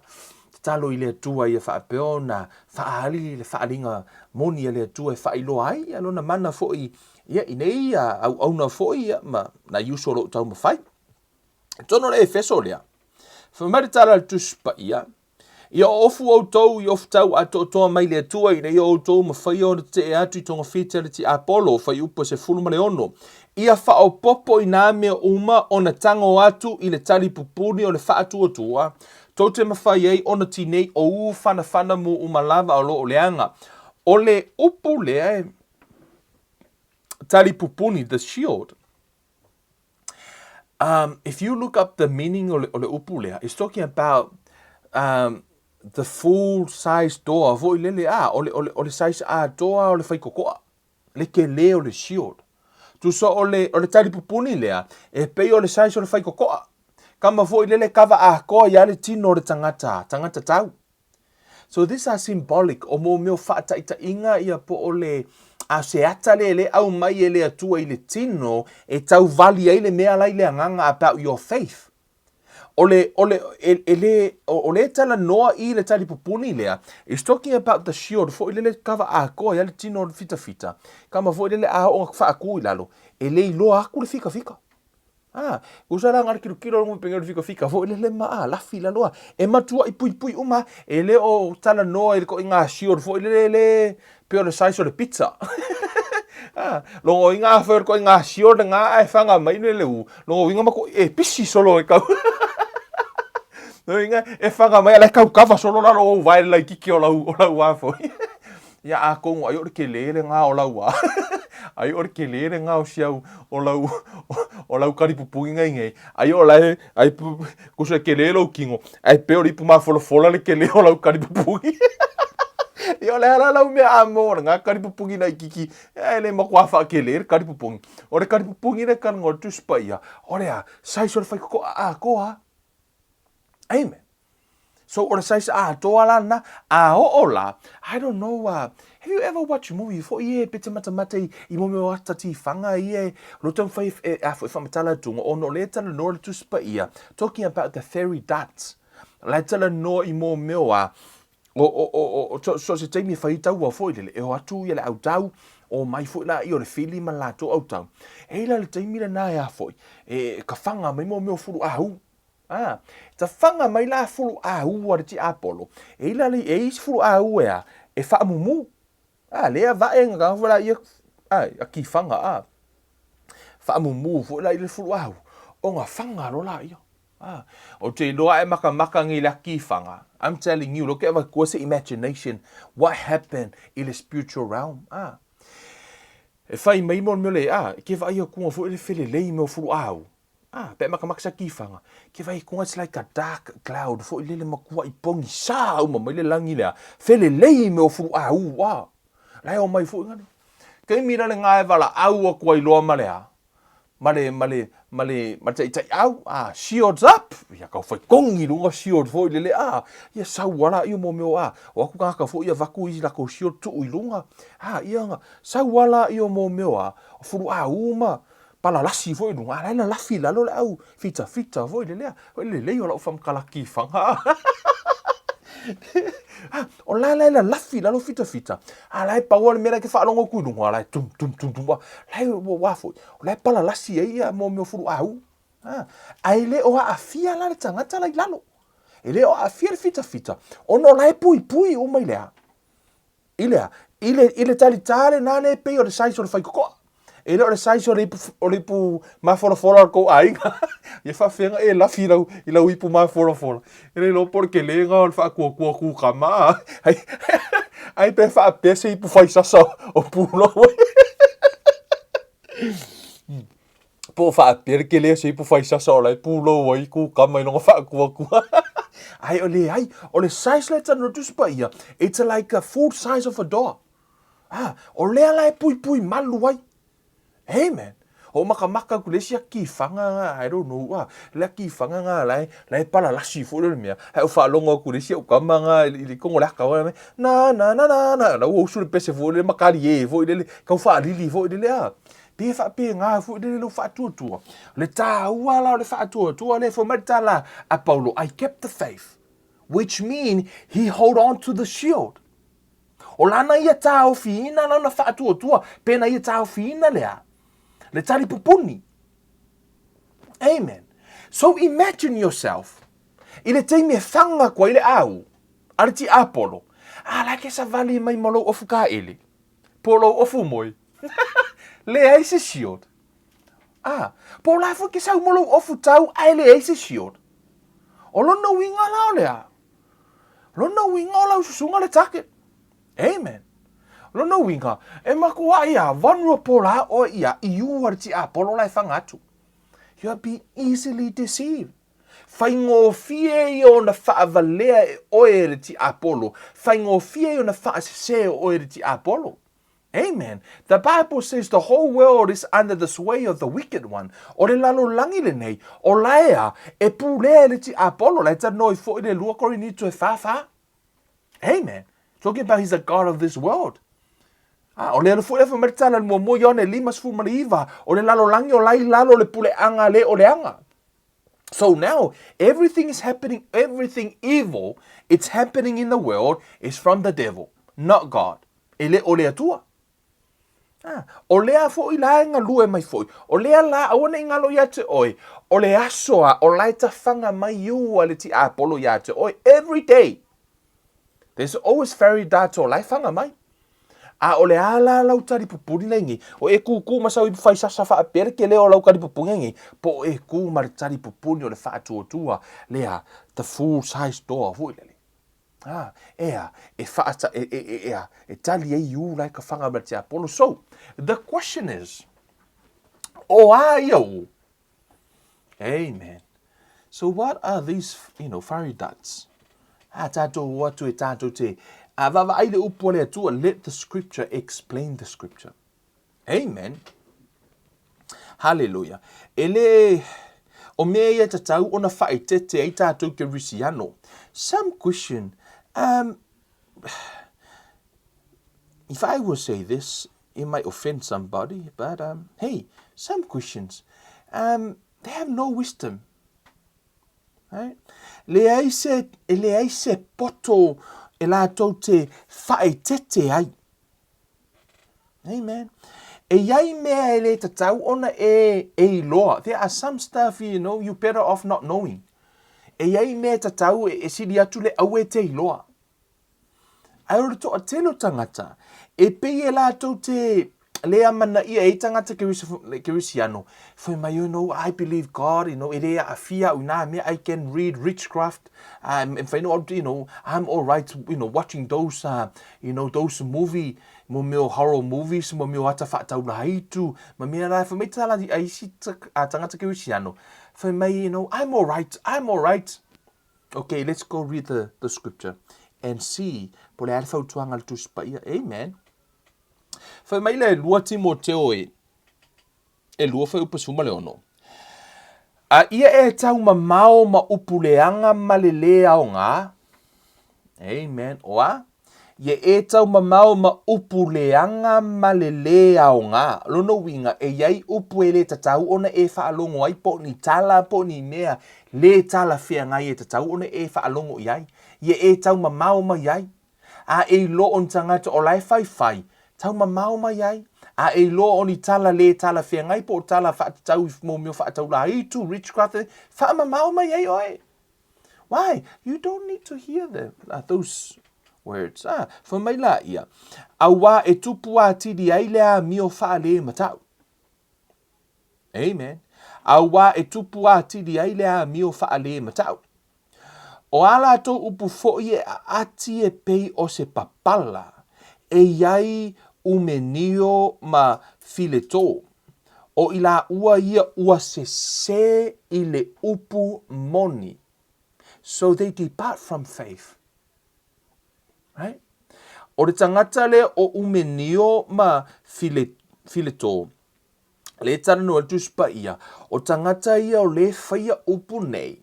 Speaker 1: tatalo i le Atua ia faapea ona faaali le faaaliga moni a le Atua e faailoa ai ia lona mana foi ia, i nei ia, auauna foi ia, ma nai uso o lo o taumafai. I totonu o le Efeso lea, fai mai le tala a le Tusi Paia, Ia oofu outou i ofutau atoatoa mai le Atua ina ia outou mafaia ona tetee atu i togafiti a le tiapolo, fuaiupu e 16. Ia faaopoopo i nā mea uma ona tago atu i le tali pupuni o le faatuatua, tou te mafai ai ona tinei ou fanafana mu uma lava o lo o leaga. O le upu lea e tali pupuni, the shield. Um, if you look up the meaning o le, o le upu lea, it's talking about um, the full size door, foi lele, ah, o le, o le, o le size atoa o le faikokoa, le kele o le shield. Tusa o le, o le tali pupuni lea, e pei o le size o le faikokoa. Kama foi lele kava atoa ia le tino o le tangata, tangata tau. So these are symbolic, o mō mea o faataitaiga ia po o le a se ata lea e le aumai e le Atua i le tino e tauvali ai le mea la i le agaga about your faith. O le, o le, e, e le, o, o le talanoa i le talipupuni lea, is talking about the shield foi lele kava atoa ia le tino o le fitafita, kama foi lele a oo ina faatu i lalo, e le iloa atu le fikafika. A, usa la ngari kilokilo ngo penge fika fika fo le le ma a lafi la loa. E matuaʻi puipui uma e le o talanoa i le koʻiga shield foi le le pei o le size o le pizza. A, logo uiga afai o le koʻiga shield lena ae faga mai le le u, logo uiga matuaʻi e pisi solo e kau. Logo uiga e faga mai a la e kau kava solo lalo o ou vae le laitiiti o lau o lau a foi. Ia atonu ai o le kele lena o lau a ai o le kele lena o si au o lau o lau kalipupuni nei nei ai o lae ai kusa e kele lou kino ae pei o le ipu mafolafola le kele o lau kalipupuni. Ia o le a la lau mea a mo lena kalipupuni laitiiti e le matua faakele le kalipupuni. O le kalipupuni le kalaga o le Tusi Paia o le a size o le faitotoa atoa. Amen. So o le size atoa la lena, a oo la, I don't know, have you ever watched movie foi e pe te matamata i, i mo mea o ata tīwhanga ia e, lo taumawhai e, a foi whamatala atu, ono le talanoa le Tusi Paia, talking about the fairy darts. La e talanoa i mo mea o a, o, o, o, o, so, so se taimi e whai taua foi lele, e o atu ia le autau, o mai foi la i o le fili ma le latou autau. E ila le taimi lena e a foi, e ka whanga mai mo mea o fulu ahu, Ā, ta whanga mai la fulu āu a le tiapolo, e ila le, e isi fulu āu e a, e whaamumu. Ā, lea vae nga kanga foi la ia, ā, a ki whanga, ā, whaamumu foi la i le fulu āu, o nga whanga lo la ia. Ā, o te iloa e makamaka ngi la ki whanga. I'm telling you, look at what se imagination, what happened i le spiritual realm. Ā, e whai mai mo le mea le, ā, ke vaai a kunga foi le felelei me o fulu āu. Ah, pe makamaka sa kiwhanga. Ke vai kunga it's like a dark cloud foi lele makuaʻi pongi sa uma mai le langi lea. Felelei me o fulu a u a. La e o mai foi ngane. Taimi la le nga e valaau aku ai loa ma le a. Ma le, ma le, ma le, ma le taitai au, ah, shields up! Ia kau whai kongi lunga shield foi lele, ah, ia sau ala ia mo meo, ah, o aku kangaka foi ia vaku i lako shield tuu i lunga, ah, ia nga, sau ala ia mo meo, ah, o fulu a uma. palalasi foi i luga, a la e lalafi i lalo le au fitafita foi le lea. O le lelei o lau faamatala kifaga. O la la e lalafi i lalo fitafita, a la e pau lava le mea la e te faalogo atu i luga, la e tum tum tum tum, la e ua foi, o la e palalasi ai ia mo mea o fuluau. Ae le o aafia la le tagata la i lalo. E le o aafia le fitafita, ona o la e puipui uma i le a? I le a? I le, i le talita lena lea e pei o le size o le faitotoa. E le o le size o le ipu, o le ipu mafolafola o le tou aiga. Ia faafefea ona e lafi i lau, i lau ipu mafolafola. E le iloa po o le tele lena o le faatuatua kukama. Ai, ai pe faapea se ipu faisasa o pulou ai. Po o faapea le tele o se ipu faisasa o la e pulou ai kukama i lona faatuatua. Ae o leai, o le size la e talanoa atu Tusi Paia, it's like a full size of a door. Ah, o lea la e puipui malu ai. Amen. O makamaka atu le isi atifaga nga, I don't know, ah, le atifaga nga la e, la e palalasi foi le mea. Ae o faalogo atu le isi au tama nga i le tonu o le ata mai, na na na na na, la ua usu le pese foi lele ma kalie foi lele, tau faalili foi lele, ah. Pe faapena foi lele lou faatuatua. Le taua la o le faatuatua lea, fai mai le tala a Paulo, I kept the faith, which mean he hold on to the shield. O lana ia taofiina lana faatuatua, pe na ia taofiina lea, le tali pupuni. Amen. So imagine yourself, i le taimi e whanga koa i le au, a le tiapolo, a la ke savali mai ma lou ofu kaele. Po o lou ofu moe. Leai se shield. Ah, po o la foi ke sau mo lou ofu tau ae leai se shield. O lona uiga la o le a? Lona uiga o lau susuga le target. Amen. Lona uiga, e makuaʻi a vulnerable la oe ia i ua le tiapolo la e whanga atu. You are being easily deceived. Faigofie ia ona faavalea e oe e le tiapolo, faigofie ia ona faasese e oe e le tiapolo. Amen. The Bible says the whole world is under the sway of the wicked one. O le lalolagi lenei, o laea e pulea e le tiapolo, la e talanoa foi le 2 Korinito e 4:4. Amen. Talking about he's the God of this world. A, o le alu foi le fai mai le tala le muamua Ioane 59, o le lalolagi o la i lalo o le puleaga le o leaga. So now, everything is happening, everything evil, it's happening in the world is from the devil, not God. E le o le Atua. Ah, o lea foi la e galue mai foi. O lea la, aua ne i galo ia te oe, o le aso a, o la e tawhanga mai ua le tiapolo ia te oe, every day. There's always fairy darts o la e whanga mai. A o le a la lau tali pupuni nei nei, o e kūkū ma sau ipu faisasa faapea le tele o lau tali pupuni nei, po o e kū ma le tali pupuni o le faatuatua, lea, the full size door foi lele. Ah, ea, e whaata, e, e, e, ea, e tali ai u la e ka whanga ma le tiapolo. So, the question is, o a ia u? Amen. So what are these, you know, fiery darts? A tātou o atu e tātou te a vaavaai le upu a le Atua, let the scripture explain the scripture. Amen. Hallelujah. E le, o mea ia tatau ona whaitete ai tātou ke risiano. Some question, if I will say this, it might offend somebody, but hey, some Christians, they have no wisdom. Right? Leai se, e leai se poto e lātou te whaitete ai. Amen. E iai mea e le tatau ona e, e iloa. There are some stuff, you know, you better off not knowing. E iai mea tatau e, e sili atu le aue te iloa. Ae o le toatele o tangata, e pei e latou te le amanaia e ai tagata Kerisiano, fai mai, you know, I believe God, you know, e le aafia au i nā mea, I can read witchcraft, e mafai no, you know, I'm all right, you know, watching those, you know, those movie, mo mea o horror movies, mo mea o ata whaataurahaitu, ma mea rā, fai mai tā a isi tagata Kerisiano, fai mai, you know, I'm all right, I'm all right. Okay, let's go read the, the scripture and see po le a le fautuaga a le Tusi Paia. Amen. Fai mai le 2 Timoteo e, e lua fuaiupu 16. A ia e tau mamao ma upu leaga ma le lē aoga. Amen. O a? Ia e taumamao ma upu leaga ma le lē aoga. Lona uiga, e i ai upu e le tatau ona e faalogo ai po o ni tala po o ni mea lē talafeagai e tatau ona e faalogo i ai. Ia e taumamao mai ai. A e iloa o ni tagata o la e faifai, taumamao mai ai. A e iloa o ni tala lē talafeagai po o tala faatatau i mea o faataulaitu, witchcraft, faamamao mai ai oe. Why? You don't need to hear them, those words. Ah, fai mai la ia, auā e tupu atili ai le amio faalematau. Amen. Auā e tupu atili ai le amio faalematau. O a latou upu foi e aati e pei o se papala, e i ai Umenio ma Fileto. O i laua ia ua sesē i le upu moni. So they depart from faith. Right? O le tagata lea o Umenio ma File, Fileto, le talanoa le Tusi Paia, o tagata ia o le faia upu nei,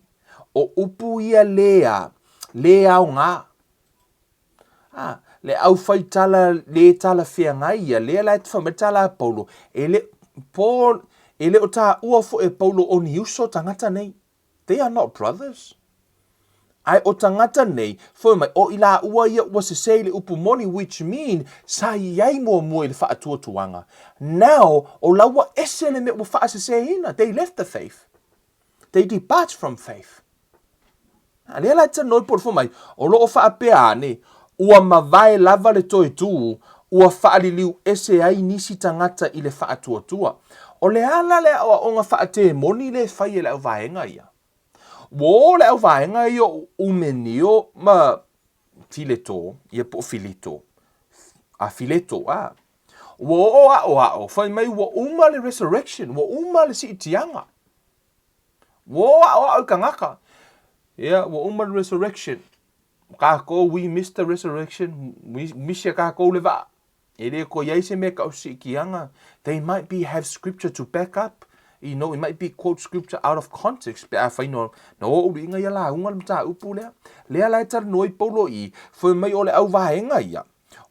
Speaker 1: o upu ia le a, le aoga. A, le aufai tala lē talafeagai ia, lea la e fai mai le tala a Paulo, e le, Paul, e le o taua foi e Paulo o ni uso tagata nei. They are not brothers. Ae o tagata nei, fai mai, o i laua ia ua sesē i le upu moni, which mean, sa i ai muamua i le faatuatuaga. Now, o la ua ese le mea ua faasesēina. They left the faith. They depart from faith. A lea la e talanoa i Paul mai, o lo o faapea ane, ua mavae lava le toe tū, ua faaliliu ese ai nisi tagata i le faatuatua. O le a la le aoaoga faatemoni lea e fai e le auvaega ia? Ua o le auvaega ia o Umenio ma Fileto, ia po o Filito, a Fileto, a. Ua oo aʻoaʻo, fai mai ua uma le resurrection, ua uma le siitiaga. Ua o aʻoaʻo i tagata. Ia, ua uma le resurrection. Kākou, we missed the resurrection. We misi a kākou le vaa. E le ko iai se mea kau siitiaga. They might be have scripture to back up. You know, it might be quote scripture out of context. Pe afai no, na o ulu inga ia lauga le mataupu lea. Lea la e talanoa i Paulo i, fai mai o le auvaega ia.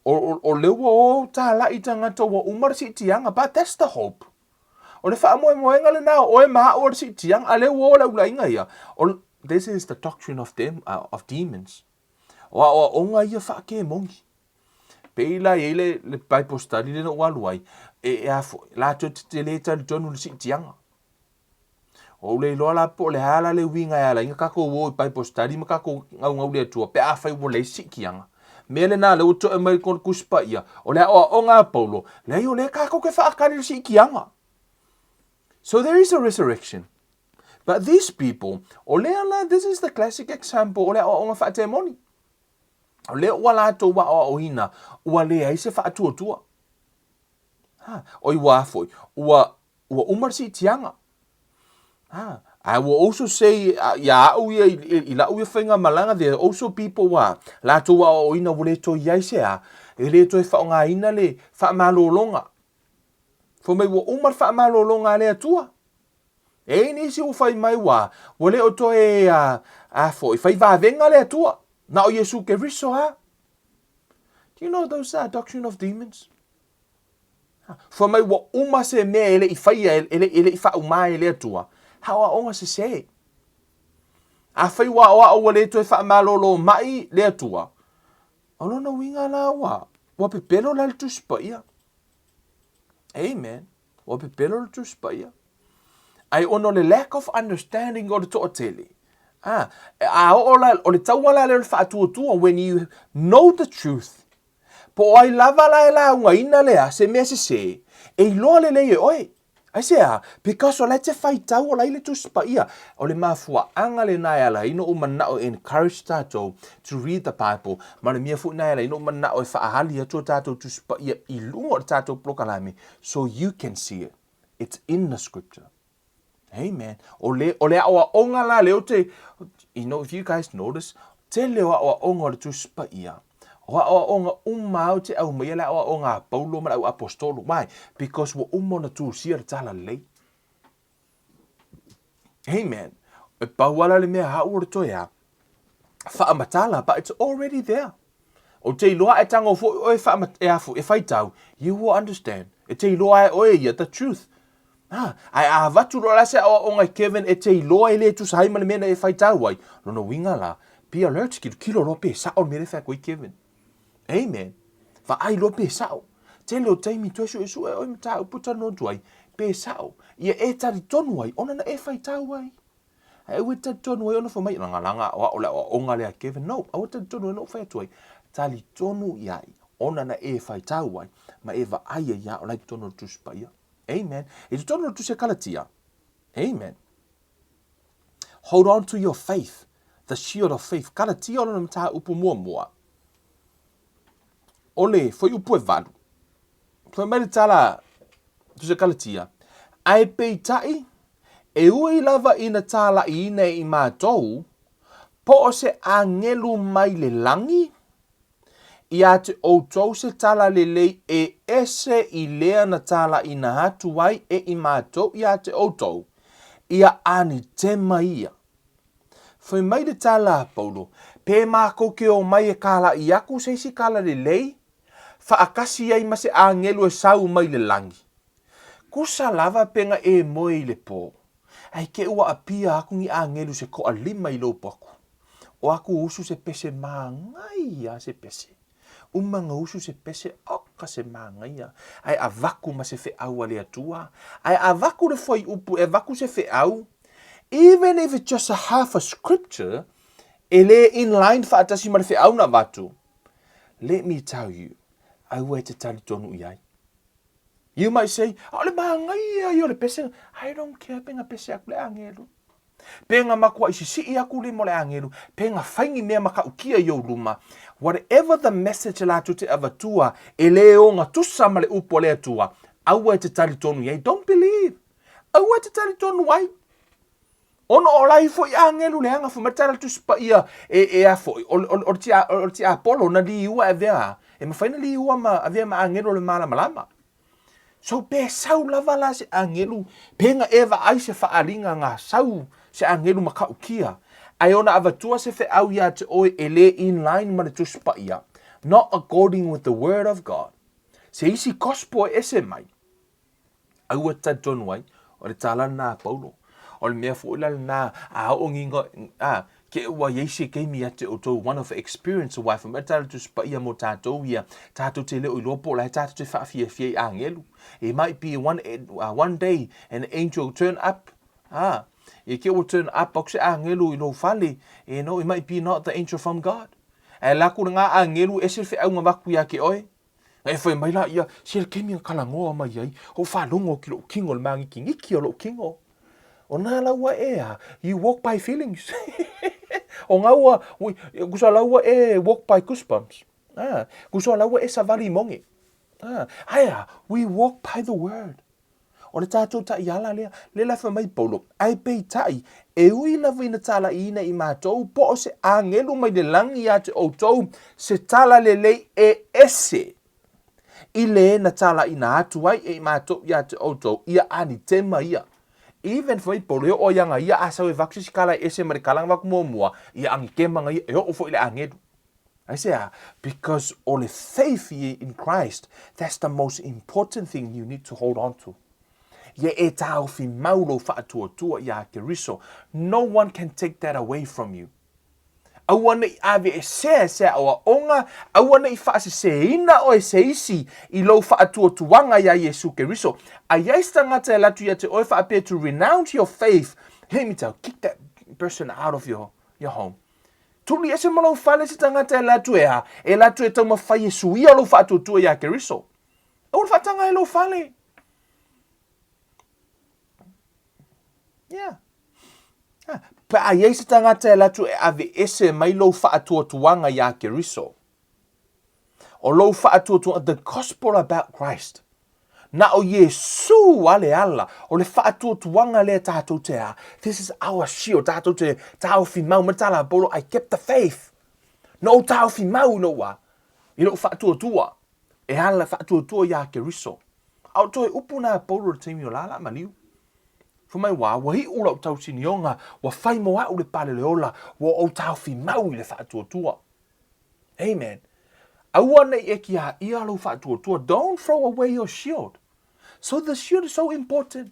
Speaker 1: O, o, o le ua o tālaʻi tagata ua uma le siitiaga. But that's the hope. O le faamoemoega lena o oe ma aʻu o le siitiaga, a lea ua o le ulaina ia. O, this is the doctrine of, them, of demons. O aʻoaʻoga ia faakemoni. Pei la i ai le, le Bible study lea na ou alu ai, e, e a foi, latou te te le talitonu i le siitiaga. Ua ou le iloa la po o le a la le uiga e ala ai ona tatou o i Bible study ma tatou gaugau i le Atua pe afai ua leai se siitiaga. Mea lena lea ua toe mai i le Tusi Paia, o le aoaoga a Paulo, leai o lea tatou te faatali i le siitiaga. So there is a resurrection. But these people, o lea la, this is the classic example o le aoaoga faatemoni. O lea ua latou aoaoina, ua leai se faatuatua. Ha, oi ua a foi, ua Ua uma le siitiaga. Ha, I will also say ia a'u ia i la'u ia faigamalaga there are also people ua latou aoaoina ua le toe i ai se a, e le toe faaaogaina le faamalologa. Fai mai ua uma le faamalologa a le Atua. E i ai nisi ua fai mai ua ua le o toe a, a foi fai vavega le Atua. Na o Iesu Keriso a. Do you know those are doctrine of demons? Fai mai ua uma se mea e le i faia, e le, e le i faauma e le Atua, aoaoga sesē. Afai ua aoao ua le toe faamalolo mai le Atua, o lona uiga la ua, ua pepelo la le Tusi Paia. Amen. Ua pepelo le Tusi Paia. Ai ona o le lack of understanding o le toatele. Ah, a oo la, o le taua la lea o le faatuatua, when you know the truth, Po o ai lava la e laugaina lea se mea sesē, e iloa lelei e oe. Aisea? Because o la e te faitau o la i le Tusi Paia. O le mafuaaga lena e ala ai ona ou manao e encourage tatou to read the Bible, ma o le mea foi lena e ala ai ona ou manao e faaali atu a tatou Tusi Paia i luga o le tatou polokalame so you can see it. It's in the scripture. Amen. O le, o le aoaoga la lea ou te, you know, if you guys notice, tele o aoaoga o le Tusi Paia. O aoaoga uma lava ou te aumaia le aoaoga a Paulo ma le au apostolo. Why? Because ua uma ona tusia le talalelei. Amen. E pau ala le mea au o le toe a, faamatala, but it's already there. Ou te iloa a e tago foi oe e e a foi e faitau, you will understand. E te iloa e oe ia the truth. Ha, ae a avatu loa la se aoaoga e Kevin e te iloa e le tusa ai ma le mea na e faitau ai, lona uiga la, be alert, kilokilo loa pe sao le mea lea e fai atu ai Kevin. Amen. Vaai loa pe sao. Tele o taimi toe suesue oe mataupu e talanoa atu ai, pe sao. Ia e talitonu ai ona na e faitau ai. Ae aua e talitonu ai ona fai mai, lagalaga aoao le aoaoga lea a Kevin. No, aua e talitonu ai ona ou fai atu ai. Talitonu i ai ona na e faitau ai ma e vaai ai ia o la i totonu o le Tusi Paia. Amen. I totonu o le Tusi a Kalatia. Amen. Hold on to your faith, the shield of faith. Kalatia o lona mataupu muamua. O le fuaiupu e valu. Fai mai le tala Tusi a Kalatia. Ae peitai, e ui lava ina tālaʻiina e i matou, po o se agelu mai le lagi, Iā te ʻoutou se tala lelei e ese i lea na tālaʻina atu ai e i matou iā te ʻoutou, ia anitema ia. Fai mai le tala a Paulo, Pe mākou ke ō mai e kālaʻi aku se isi kala lelei, faʻakasi ai ma se āngelu e sau mai le lagi. Kusa lava pega e moe i le pō, ae ke ua apia aku ni āngelu se koʻalima i lou paku. O aku usu se pese māngaia se pese. Umanga usu se pese oka se māngaia. Ae avaku ma se feʻau a le Atua. Ae avaku le fuaiupu e avaku se feʻau. Even if it's just a half a scripture, e le in line faatasi ma le feʻau na avatu. Let me tell you, aua e te talitonu i ai. You might say, ʻaʻole māngaia ia o le pese. I don't care pena pese aku le āngelu. Pena makuaʻi sisiʻi aku lima o le āngelu, pena fai ni mea makaʻukia i ou luma. Whatever the message latou te avatua, e le ogatusa ma le upu a le Atua, aua e te talitonu i ai. Don't believe. Aua e te talitonu ai. Ona o la ifo i āngelu leaga fai mai le tala Tusi Paia e, e a foi, o, o, o, le, o le tiapolo na liua e avea, e mafai na liua ma avea ma āngelu o le malamalama. So pe sau lava la se āngelu, pe nga e vaai se faaaliga nga sau se āngelu makaʻukia, ae ona avatua se feʻau iā te ʻoe e le in line ma le Tusi Paia, not according with the word of God. Se isi gospel e ese mai, Aua talitonu ai, o le tala lena a Paulo. O le mea foi la lena a oo nginga, a, ke ua iai se keimi ia te outou one of experience wa fai mai tala Tusi Paia mo tatou ia, tatou te le o iloa po o le a tatou te faafiafia i agelu. It might be one, one day an angel turn up, a, ia ke ua turn up aku se agelu i lou fale, you know, it might be not the angel from God. Ae la ku nga agelu ese feauga vaku ia ke oe. E fai mai la ia, se le kemi a kalagoa mai ai, o faalogo ki loʻu kino, le māgikigiki o loʻu kino. O nā laua e a, you walk by feelings. o ngā ua, kusa laua e walk by goosebumps. Ah, kusa laua e savali monge. Ah, aia, we walk by the word. O le tatou taʻiala lea, lea la fai mai Paulo, ae peitai, e ui lava ina talaiina i matou, po o se agelu mai le lagi ia te outou, se tala lelei e ese i le na talaina atu ai e i matou ia te outou, ia anitema ia. Even fai mai Paulo, e oo ai aga ia a sau e vaku se isi kala e ese ma le kala na vaku muamua, ia anitema aga ia, e oo foi i le agelu. Aisea? Because o le faith in Christ, that's the most important thing you need to hold on to. Ia e tāofi mau lou faatuatua iā Keriso. No one can take that away from you. Aua ne i aveesea e se aoaoga, aua ne i faasesēina oe e se isi i lou faatuatuaga iā Iesu Keriso. A i ai se tagata e alu atu ia te oe faapea to renounce your faith, let me tell you, kick that person out of your, your home. Tuli ese ma lou fale se tagata e alu atu e a, e alu atu e taumafai e suia lou faatuatua iā Keriso. Aua le faataga i lou fale. Yeah. Ha. Pe a iai se tagata e alu atu e aveese mai lou faatuatuaga iā Keriso. O lou faatuatuaga, the gospel about Christ. Na o Iesu a le ala, o le faatuatuaga lea tatou te a. This is our shield, tatou te taofi mau, ma tala a Paulo, I kept the faith. Na ou taofi mau i lou a, i lou faatuatua, e ala faatuatua iā Keriso. A o toe upu na a Paulo i le taimi o la la maliu. Fai mai wā, ua iʻu lau tausinioga, ua fai mo aʻu le pale le ola, ua ou taofi mau i le faatuatua. Amen. Aua ne i e kiaia lou faatuatua, don't throw away your shield. So the shield is so important.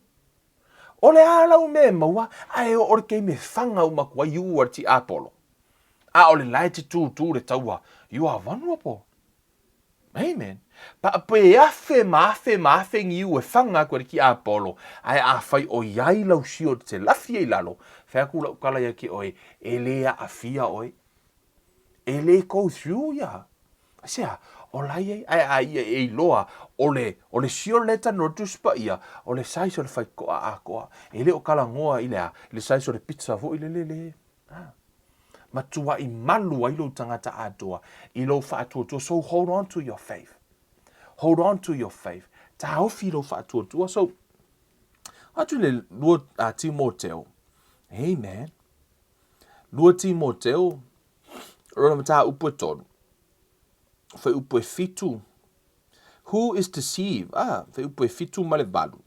Speaker 1: O le a lau mea e maua, ae oo le taimi e fanga uma atu ai iu a le tiapolo. A o le la e te tūtū le taua, you are vulnerable. Amen. Pa, pe afe ma afe ma afe ni iu e fanga atu e le tiapolo, ae afai o iai lau shield te lafi ai lalo, fai atu lau tala ia ki oe, e le aafia oe. E le go through ia. Aisea, o la iai, ae a ia e iloa, o le, o le shield le tano le Tusi Paia, o le size o le faitotoa atoa. E le o talanoa i le a, i le size o le pizza foi lele le, a. Matuai malu ai lou tagata atoa i lou faatuatua. So hold on to your faith. Hold on to your faith. Taofi lou faatuatua. So, atu i le 2 a Timoteo. Amen. 2 Timoteo, lona mataupu e tolu, fuaiupu e fitu, Who is deceived? Ah, fuaiupu e fitu ma le valu.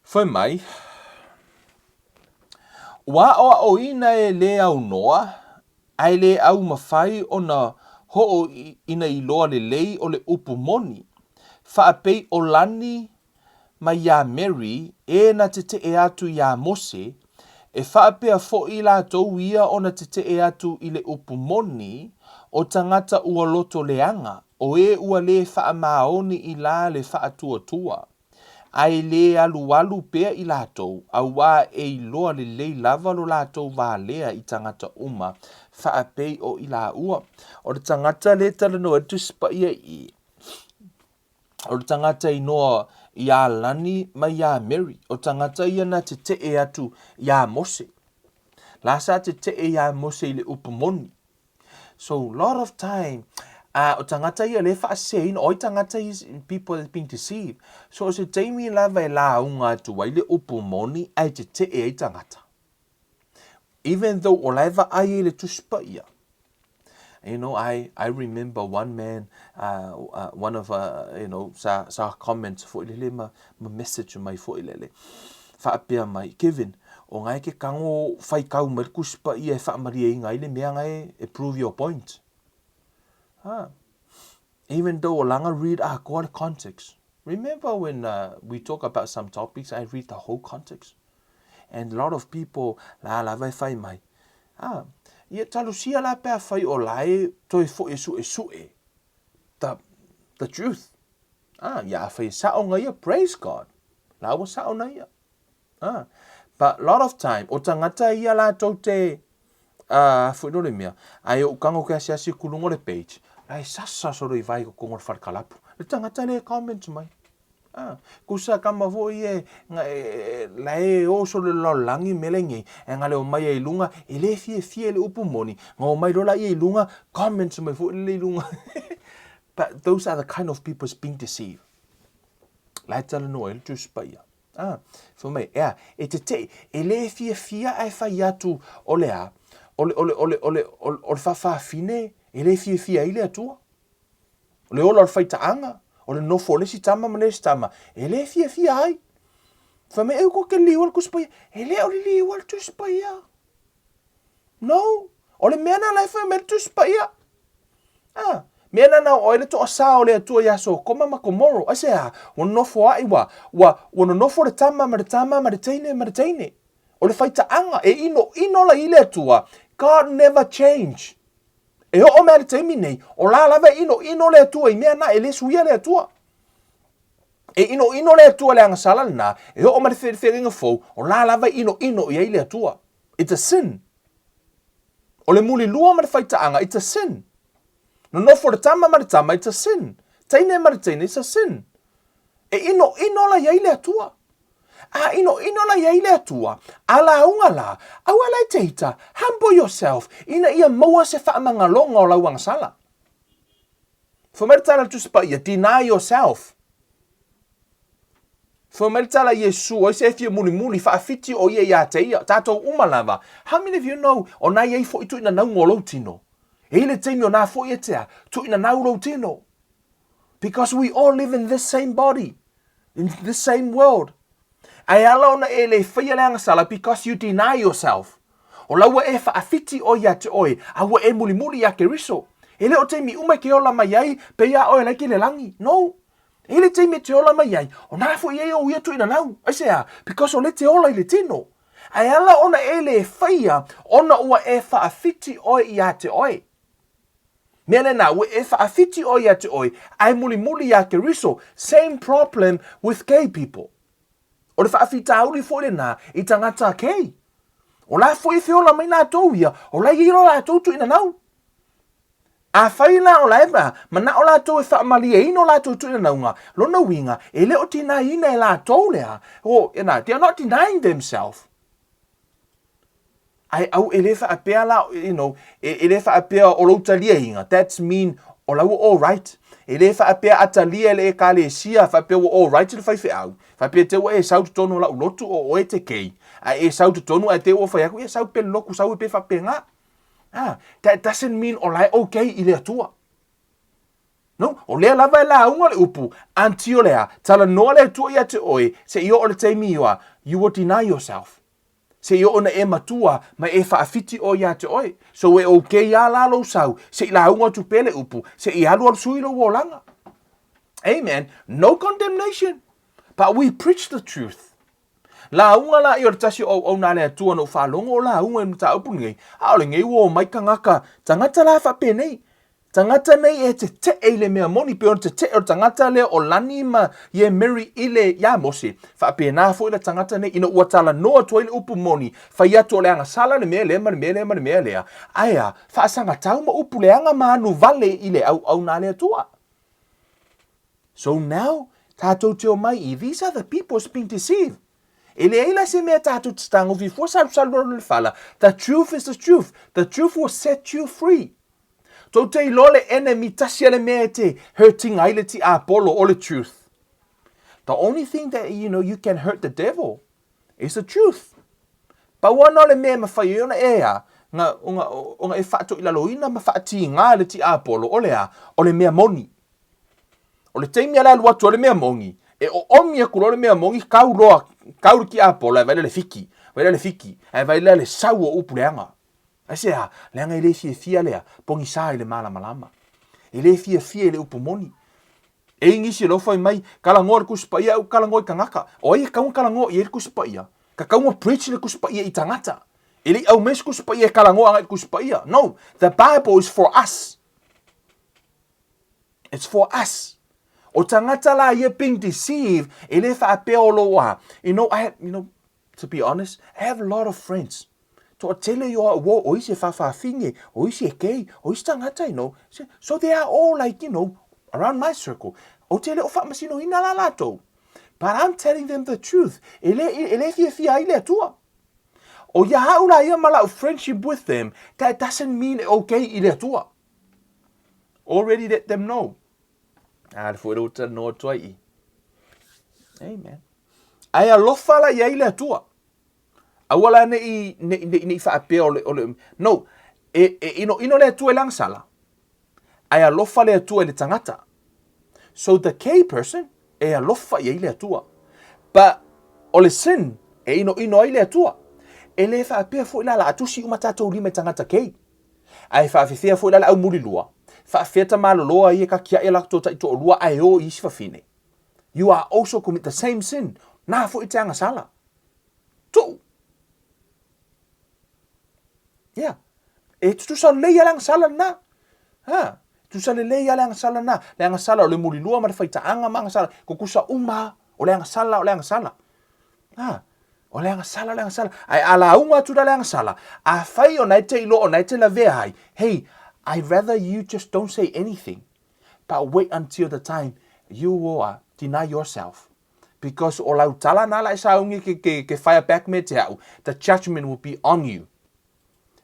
Speaker 1: Fai mai, Ua aʻoaʻoina e lē aunoa, a e lē aumafai ona hoʻoinailoa lelei o le upu moni, faapei o lani mai iā Mary e na teteʻe atu iā Mose, e faapea foʻi latou ia ona teteʻe atu i le upu moni, o tagata ua loto leaga, o e ua lē faamaoni i la le faatuatua, a e lē alualu pea i latou, auā e iloa lelei lava lo latou valea i tagata uma, faapei o i laua. O le tagata lē talanoa ai le Tusi Paia i i. O le tagata inoa iā Lani ma iā Mary. O tagata ia na teteʻe atu iā Mose. La sa teteʻe iā Mose i le upu moni. So lot of time, uh, o tagata ia le faaseseina, o ai tagata ia, people has been deceived. So o se taimi lava e lauga atu ai le upu moni ae teteʻe ai tagata. Even though o la e vaai ai le Tusi Paia. You know, I, I remember one man, uh, uh, one of, uh, you know, sa, sa comment foi lele ma, ma message mai foi lele. Faapea mai, Kevin, o ngai ke kango whai kau mai le Tusi Paia e whaamarieina ai le mea ngai e prove your point. Ha. Even though o langa read atoa le context. Remember when uh, we talk about some topics, I read the whole context. And a lot of people, la lava e whai mai. Ah, ia talusia la pea whai o lae toi fo e su e su e. The, the truth. Ah, ia a whai e sao nga ia, praise God. La ua sao na ia. Ah, but lot of time, o tangata ia latou te, ah, foi no le mea, ai o kango ke asiasi ku lunga o le page, la e sasa solo i vai ko kongo le whare kalapu. Le tangata le comment mai. Ah, kusa kama foi e, nga, e, e, la e o solo le lalolagi me le ngei, e nga le o mai ai lunga, e le fie fie le upu moni, nga o mai lola ia i lunga, comment mai foi le i lunga. But those are the kind of people being deceived. La e talanoa e le Tusi Paia. A, fai mai, ea, e te te, e lē fiafia ae fai atu o le a, o le, o le, o le, o le, o le, o le faafafine e lē fiafia ai le Atua. O le ola o le faitaaga, o le nofo o le isi tama ma le isi tama, e lē fiafia ai. Fai mai, e ko ke liua le Tusi Paia. E le o le liua le Tusi Paia. No, o le mea na la e fai mai le Tusi Paia. A, mea na nao oe le toasā o le Atua iā Sokoma ma Komoro, aisea, ua nonofo aʻi, ua, ua, ua nonofo le tama ma le tama ma le teine ma le teine. O le faitaaga, e inoino la i le Atua, God never change. E oo mai le taimi nei, o la lava e inoino le Atua i mea na e le suia le Atua. E inoino le Atua le agasala lena, e oo mai le feʻelefeʻeliga fou, o la lava e inoino i ai le Atua. It's a sin. O le mulilua ma le faitaaga, it's a sin. Nonofo le tama ma le tama, it's a sin. Teine ma le teine, it's a sin. E inoino la i ai le Atua. A inoino la i ai le Atua, a lauga la, aua la e te ita, humble yourself, ina ia maua se faamagaloga o lau agasala. Fai mai le tala a le Tusi Paia, deny yourself. Fai mai le tala a Iesu, ai se e fia mulimuli, faafiti o ia iā te ia, tātou uma lava. How many of you know, o nā iai foʻi tuinanauga o lou tino? E i le taimi o nā foʻi e tea, tuinanau lou tino. Because we all live in this same body, in this same world. Ae ala ona e le whaia le agasala because you deny yourself. O la ua e faawhiti oe ia te oe, a ua e mulimuli ia Keriso. E le o taimi uma e ke ola mai ai, pei a oe laiki le lagi. No. E le taimi e te ola mai ai, o nā foi e o ia tuinanau. Aisea? Because o le te ola i le tino. Ae ala ona e le whaia, ona ua e faawhiti oe ia te oe. Mea lena, ua e faawhiti oe ia te oe, ae mulimuli ia Keriso. Same problem with gay people. O le faafitauli foi lena i tagata gay. O la foi e feola mai latou ia, o la e i ai lo latou tuinanau. Afai la o la e manao latou e faamalieina o latou tuinanauga, lona uiga, e le o deny-ina e latou lea, o, ena, they are not denying themselves. Ae au e le faapea la, you know, e le faapea o lou taliaiga, that's mean o la ua all right. E le faapea a talia e le ekalesia, faapea ua all right le faifeau. Faapea te ua e sau totonu o lau lotu o oe te gay. A e sau totonu ae te ua fai aku, ia sau pe loku, sau e pe faapena. Ah, that doesn't mean o la e okay i le Atua. No, o lea lava e lauga le upu, until lea, talanoa le Atua ia te oe, se i oo le taimi ua, you will deny yourself. Se i oo na e matua ma e faawhiti oe ia te oe. So e okay a la lou sau, se i lauga atu pea le upu, se i alu alu sui lou olaga. Amen. No condemnation. But we preach the truth. Lauga la ia o le tasi o auauna a le Atua na ou faalogo o lauga i le mataupu lenei, ʻaʻole nei ua omai kangaka, tagata la faapenei. Tagata nei e teteʻe i le mea moni, pei ona teteʻe o le tagata lea o Lani ma ie Mary i le iā Mose, faapena foi le tagata nei, ina ua talanoa atu ai le upu moni, fai atu o le agasala le mea lea ma le mea lea ma le mea lea, ae a, faasagatau ma upu leaga ma alu wale i le auauna a le Atua. So now, tatou te omai i, these are the people who's been deceived. E leai la se mea tatou te tagofi fua salusalu lalo i le fala, the truth is the truth, the truth will set you free. Tou te iloa le enemy tasi a le mea e te hurting ai le tiapolo o le truth. The only thing that you know you can hurt the devil is the truth. Pau ana o le mea e mawhai ai ona e a, nga, ona, ona e whaatoilaloina ma whaatīngā le tiapolo o le a, o le mea moni. O le taimi a le alu atu o le mea moni, e oomi aku loa le mea moni, kau loa, kau le tiapolo ae vaai lea le fiki, vaai lea le fiki, ae vaai lea le sau o upu leaga. Aisea? Leaga e le fiafia lea pogisa i le malamalama. E le fiafia i le upu moni. E i nisi o lea ua fai mai, Kalagoa le Tusi Paia, au kalagoa i tagata. O ai e tatau ona kalagoa i ai le Tusi Paia? Tatau ona preach le Tusi Paia i tagata. E le i aumai se Tusi Paia e kalagoa agai i le Tusi Paia. No, the Bible is for us. It's for us. O tagata la ia being deceived, e le faapea o lou a. You know, I, you know, To be honest, I have a lot of friends. Toatele i o au o, o isi e whawhawhinge, o isi e gay, o isi tangata, you know. So they are all like, you know, around my circle. O te le o whaamasinoina la latou. But I'm telling them the truth. E le, e le fiafia ai le Atua. O ia au la ia ma lau friendship with them, that doesn't mean e okay i le Atua. Already let them know. A le foi le uta no atu ai i. Amen. Ae alofa la i ai le Atua. Aua la nei, nei, nei, nei faapea o le, o le, no, e, e ino, ino le Atua i le agasala. Ae alofa le Atua i le tagata. So the gay person, e alofa i ai le Atua. But, o le sin, e ino ino ai le Atua. E le faapea foi la la atusi uma tatou lima i tagata gay. Ae faafefea foi la le aumulilua. Faafefea tamaloloa ia ka kiaʻi a latou taitoalua ae o i isi fafine. You are also commit the same sin. Nā foi te agasala. Tuu. Yeah. E tutusa lelei a le agasala lena. Ha. Tutusa lelei a le agasala lena. Le agasala o le mulilua ma le faitaaga ma agasala. Tutusa uma o le agasala o le agasala. Ha. O le agasala o le agasala. Ae a lauga atu la le agasala, afai ona e te iloa ona e te lavea ai, hey, I rather you just don't say anything. But wait until the time you will deny yourself. Because o lau tala na la e saungi ke, ke, ke fire back me te au, the judgment will be on you.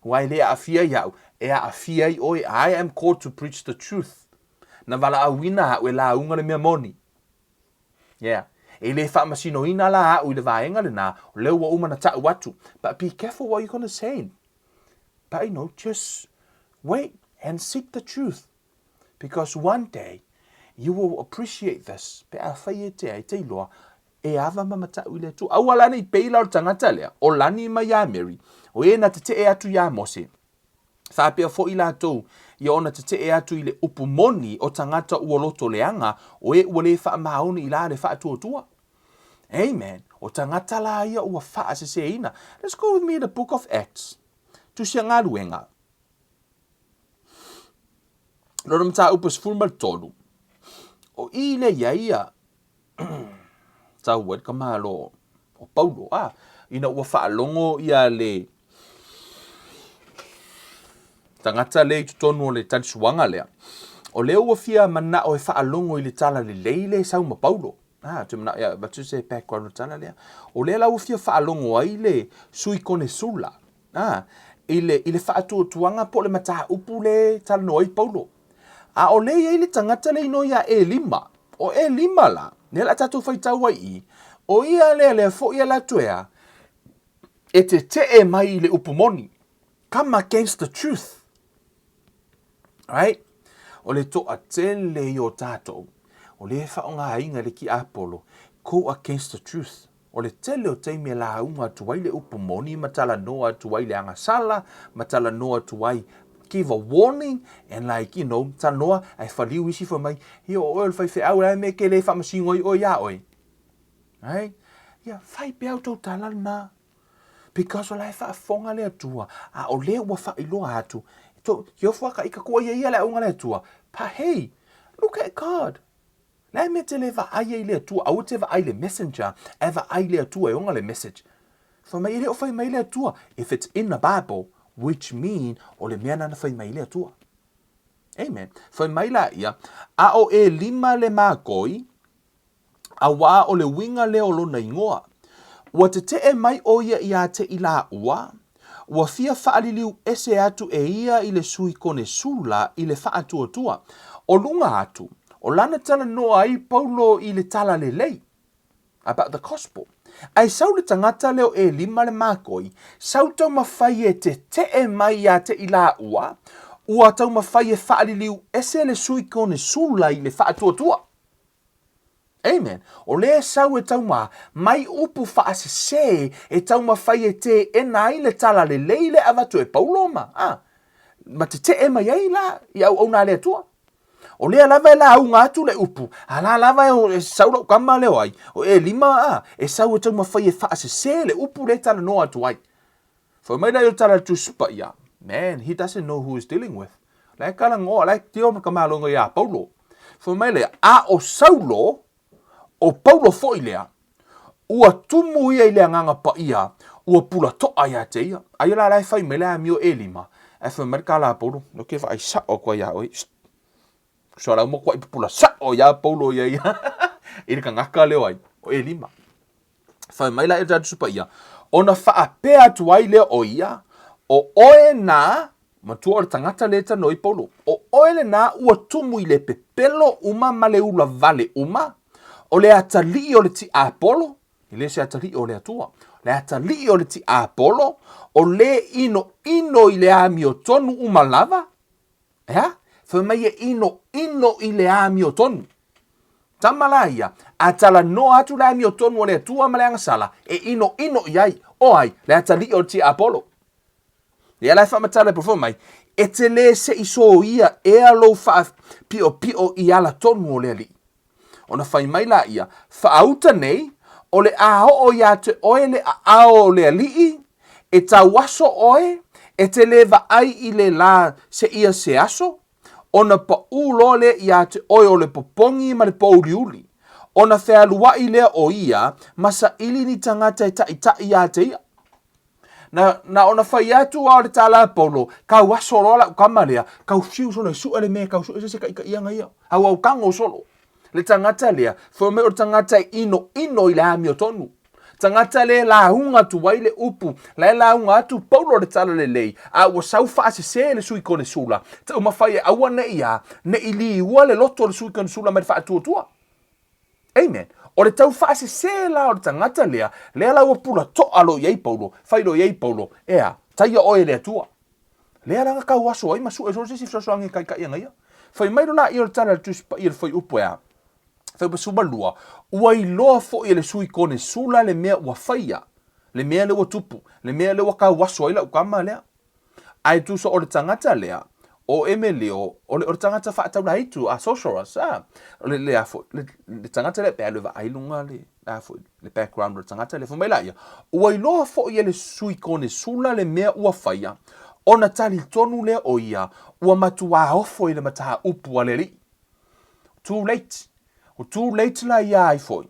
Speaker 1: Ua e le aafia i au, e aafia i oe, I am called to preach the truth. Na valaauina au e lauga le mea moni. Yeah. E le faamasinoina la au i le vaega lena, o lea ua uma na ta'u atu. But be careful what you're gonna say. But you know, just wait and seek the truth. Because one day, you will appreciate this. Pe afai e te ai te iloa, E ava ma mataʻu i le Atua. Aua la ne i pei la o le tagata lea, o Lani ma iā Mary, o e na teteʻe atu iā Mose, faapea foi latou ia ona teteʻe atu i le upu moni o tagata ua loto leaga, o e ua lē faamaoni i la le faatuatua. Amen. O tagata la ia ua faaseseina. Let's go with me to the book of Acts. Tusi a Galuega. Lona mataupu 13. O i lea ia ia tau ai le kamalo o Paulo, a, ina ua faalogo ia le tagata lea i totonu o le talisuaga lea, o lea ua fia manao e faalogo i le tala lelei lea e sau ma Paulo. A, te manao, ia, avatu se background o le tala lea. O lea la ua fia faalogo ai le sui konesula, a, i le, i le faatuatuaga po o le mataupu lea e talanoa ai Paulo. A o lea e i ai le tagata lea e inoa ia Elima. O Elima la, lea o le a tatou faitau ai i i, o ia lea lea foi e alu atu e a, e tetee mai i le upu moni. Come against the truth. Right? O le toatele ia o tatou, o lea e faaaogaina e le tiapolo, go against the truth. O le tele o taimi e lauga atu ai le upu moni ma talanoa atu ai le agasala, ma talanoa atu ai give a warning and like, you know, talanoa, ae whaliu isi fai mai, ia o oe o le faifeau, la e mea ke le faamasino ai oe iā oe. Right? Ia, fai pea outou tala lena. Because o la e faafofoga le Atua, a o lea ua faailoa atu, to, ki ofu aka i ka kua ia ia le auga le Atua. Pa, hey, look at God. La e mea te le vaai ai le Atua, aua te vaai le messenger, ae vaai le Atua e oga le message. Fai mai, e le o fai mai le Atua, if it's in the Bible, which mean, o le mea nana fai mai le Atua. Amen. Fai mai la ia, a o Elima le makoi, Auā o le uiga lea o lona igoa. Ua teteʻe mai ʻo ia iā te i lāua, ua fia faaliliu ese atu e ia i le sui konesula i le faatuatua. O luga atu, o lana talanoa ai Paulo i le tala lelei, about the gospel. Ae sau le tagata lea o Elima le makoi, sau taumafai e teteʻe mai iā te i lāua, ua taumafai e faaliliu ese le sui konesula i le faatuatua. Amen. O lea e sau e taumā, mai upu faasesē e taumafai e teena ai le tala lelei lea avatu e Paulo ma, a, ma teteʻe mai ai la i auauna a le Atua. O lea lava e lauga atu le upu, a la lava e sau lau kama lea o ai, o Elima, a, e sau e taumafai e faasesē le upu lea e talanoa atu ai. Fai mai la i o tala le Tusi Paia, Man, he doesn't know who he's dealing with. La e talanoa, la e tio ma ka maloga iā Paulo. Fai mai lea, a o Saulo, o Paulo foi lea, ua tumu ia i le Agaga Paia, ua pulatoa iā te ia. Aia la la e fai mai le amio Elima, ae fai mai le tala a Paulo, Ou te vaai sao atu ai iā oe. Sst. So la uma kuaʻi pupula sao iā Paulo ia ia i le kanaka lea o ai, o Elima. Fai mai la e Judge Paia, ona faapea atu ai lea o ia, o oe nā, matua o le tagata lea e talanoa i Paulo, o oe lenā ua tumu i le pepelo uma ma le ula wale uma, o le atalii o le tiapolo, e le se atalii o le Atua, le atalii o le tiapolo, o le inoino i le amiotonu uma lava, E a? Fai mai e inoino i le amiotonu. Tama la ia, a talanoa atu le amiotonu o le Atua ma le agasala, e inoino i ai, o ai, le atalii o le tiapolo. Ia la e faamatala e fai mai, e te lē seʻi soia ea lou faapiʻopiʻo i ala tonu o le Alii. Ona fai mai laia, Faauta nei, o le a oo iā te oe le aao o le alii, e tauaso oe, e te lē vaai i le lā seia se aso, ona paʻū loa lea iā te oe o le popogi ma le pōuliuli, ona fealuaʻi lea o ia ma saili ni tagata e taʻitaʻi iā te ia. Na, na ona fai atu a o le tala a Paulo, kau aso loa lau kama lea, kau fiu solo e sue le mea, kau sue se se kaʻikaʻiaga ia, au au kago solo. Le tagata lea, fai mai o le tagata e inoino i le amiotonu. Tagata lea e lauga atu ai le upu, la e lauga atu Paulo le tala lelei, a ua sau faasese le sui konesula, taumafai e aua ne i a, ne i liua le loto o le sui konesula mai le faatuatua. Amen. O le tau faasesē la o le tagata lea, lea la ua pula toa loa i ai Paulo, fai loa i ai Paulo, Ea, taia oe e le Atua. Lea la na tau aso ai ma sue solo se isi fesoasoani e taitaʻi ana ia. Fai mai loa laia o le tala a le Tusi Paia i le fuaiupu e a? Fuaiupu 12, Ua iloa foi e le sui konesula le mea ua faia, le mea lea ua tupu, le mea lea ua tauaso ai lau tama lea. Ae tusa o le tagata lea, o Emelio, o le, o le tagata faataulaitu, a sorcerers, a, o le, le, a foi, le, le tagata lea pe alu e vaai luga le, a foi, le background o le tagata lea. Fai mai laia, ua iloa foi e le sui konesula le mea ua faia, ona talitonu lea o ia, ua matuā ofo i le mataupu a le alii. Too late. Ua too late la ia ai foi,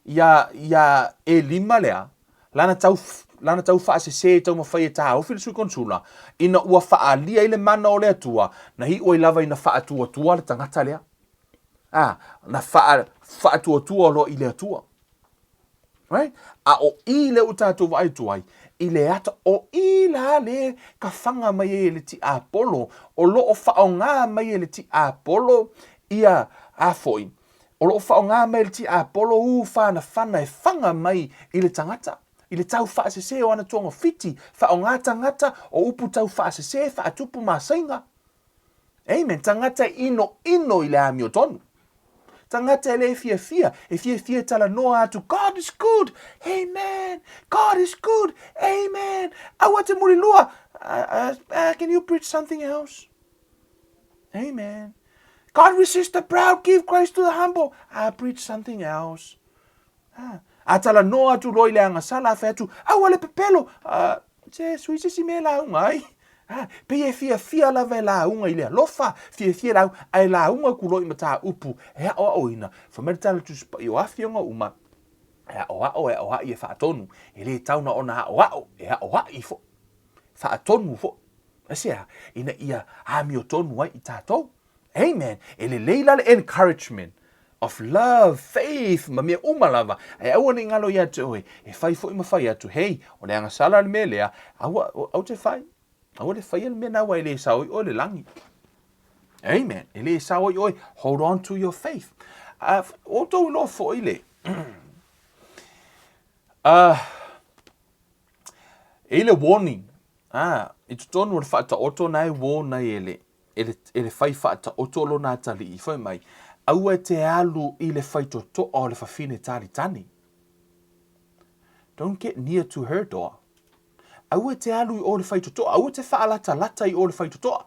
Speaker 1: ia, ia Elima lea, lana tau, lana tau faasese e taumafai e taofi le sui konsula, ina ua faaalia ai le mana o le Atua, na iu ai lava ina faatuatua le tagata lea. A, na faa, faatuatua loa i le Atua. Right? A o i lea ua tatou vaai atu ai, i le ata, o i la le ka fanga mai ai e le tiapolo, o lo o faaaoga mai e le tiapolo ia, a foi, o lo o faaaoga mai e le tiapolo u whanawhana e fanga mai i le tagata, i le tau faasese o ana togafiti, faaaoga tagata o upu tau faasese, faatupu masaiga. Amen. Tagata inoino i le amiotonu. Tagata e le fiafia, e fiafia e talanoa atu, God is good, amen, God is good, amen. Aua te mulilua, can you preach something else? Amen. God resists the proud, give grace to the humble. I preach something else. Ah, a talanoa atu loa i le agasala, a fai atu, aua le pepelo, ah, se sui se si mea e lauga ai. Ah, pei e fiafia lava e lauga i le alofa, fiafia e lauga, ae lauga aku loa i mataupu e aʻoaʻoina. Fai mai le tala Tusi Paia o afioga uma, e aʻoaʻo, e aʻoaʻi e faatonu, e le tau na ona aʻoaʻo, e aʻoaʻi foi, faatonu foi. Aisea? Ina ia amiotonu ai i tatou. Amen. E lelei la le encouragement of love, faith, ma mea uma lava. Ae aua ne i ngalo ia te oe, e fai foi ma fai atu, hei, o le agasala le mea lea, aua, aua te fai. Aua le faia le mea na aua e le sao i oe le lagi. Amen. E le sao i oe, hold on to your faith. O tou iloa foi le, e i le warning, i totonu o le faataoto na e warn ai e le, e le, e le fai faataoto lona atalii, fai mai, aua e te alu i le faitotoa o le fafine talitani. Don't get near to her door. Aua e te alu i o le faitotoa, aua e te faalatalata i o le faitotoa.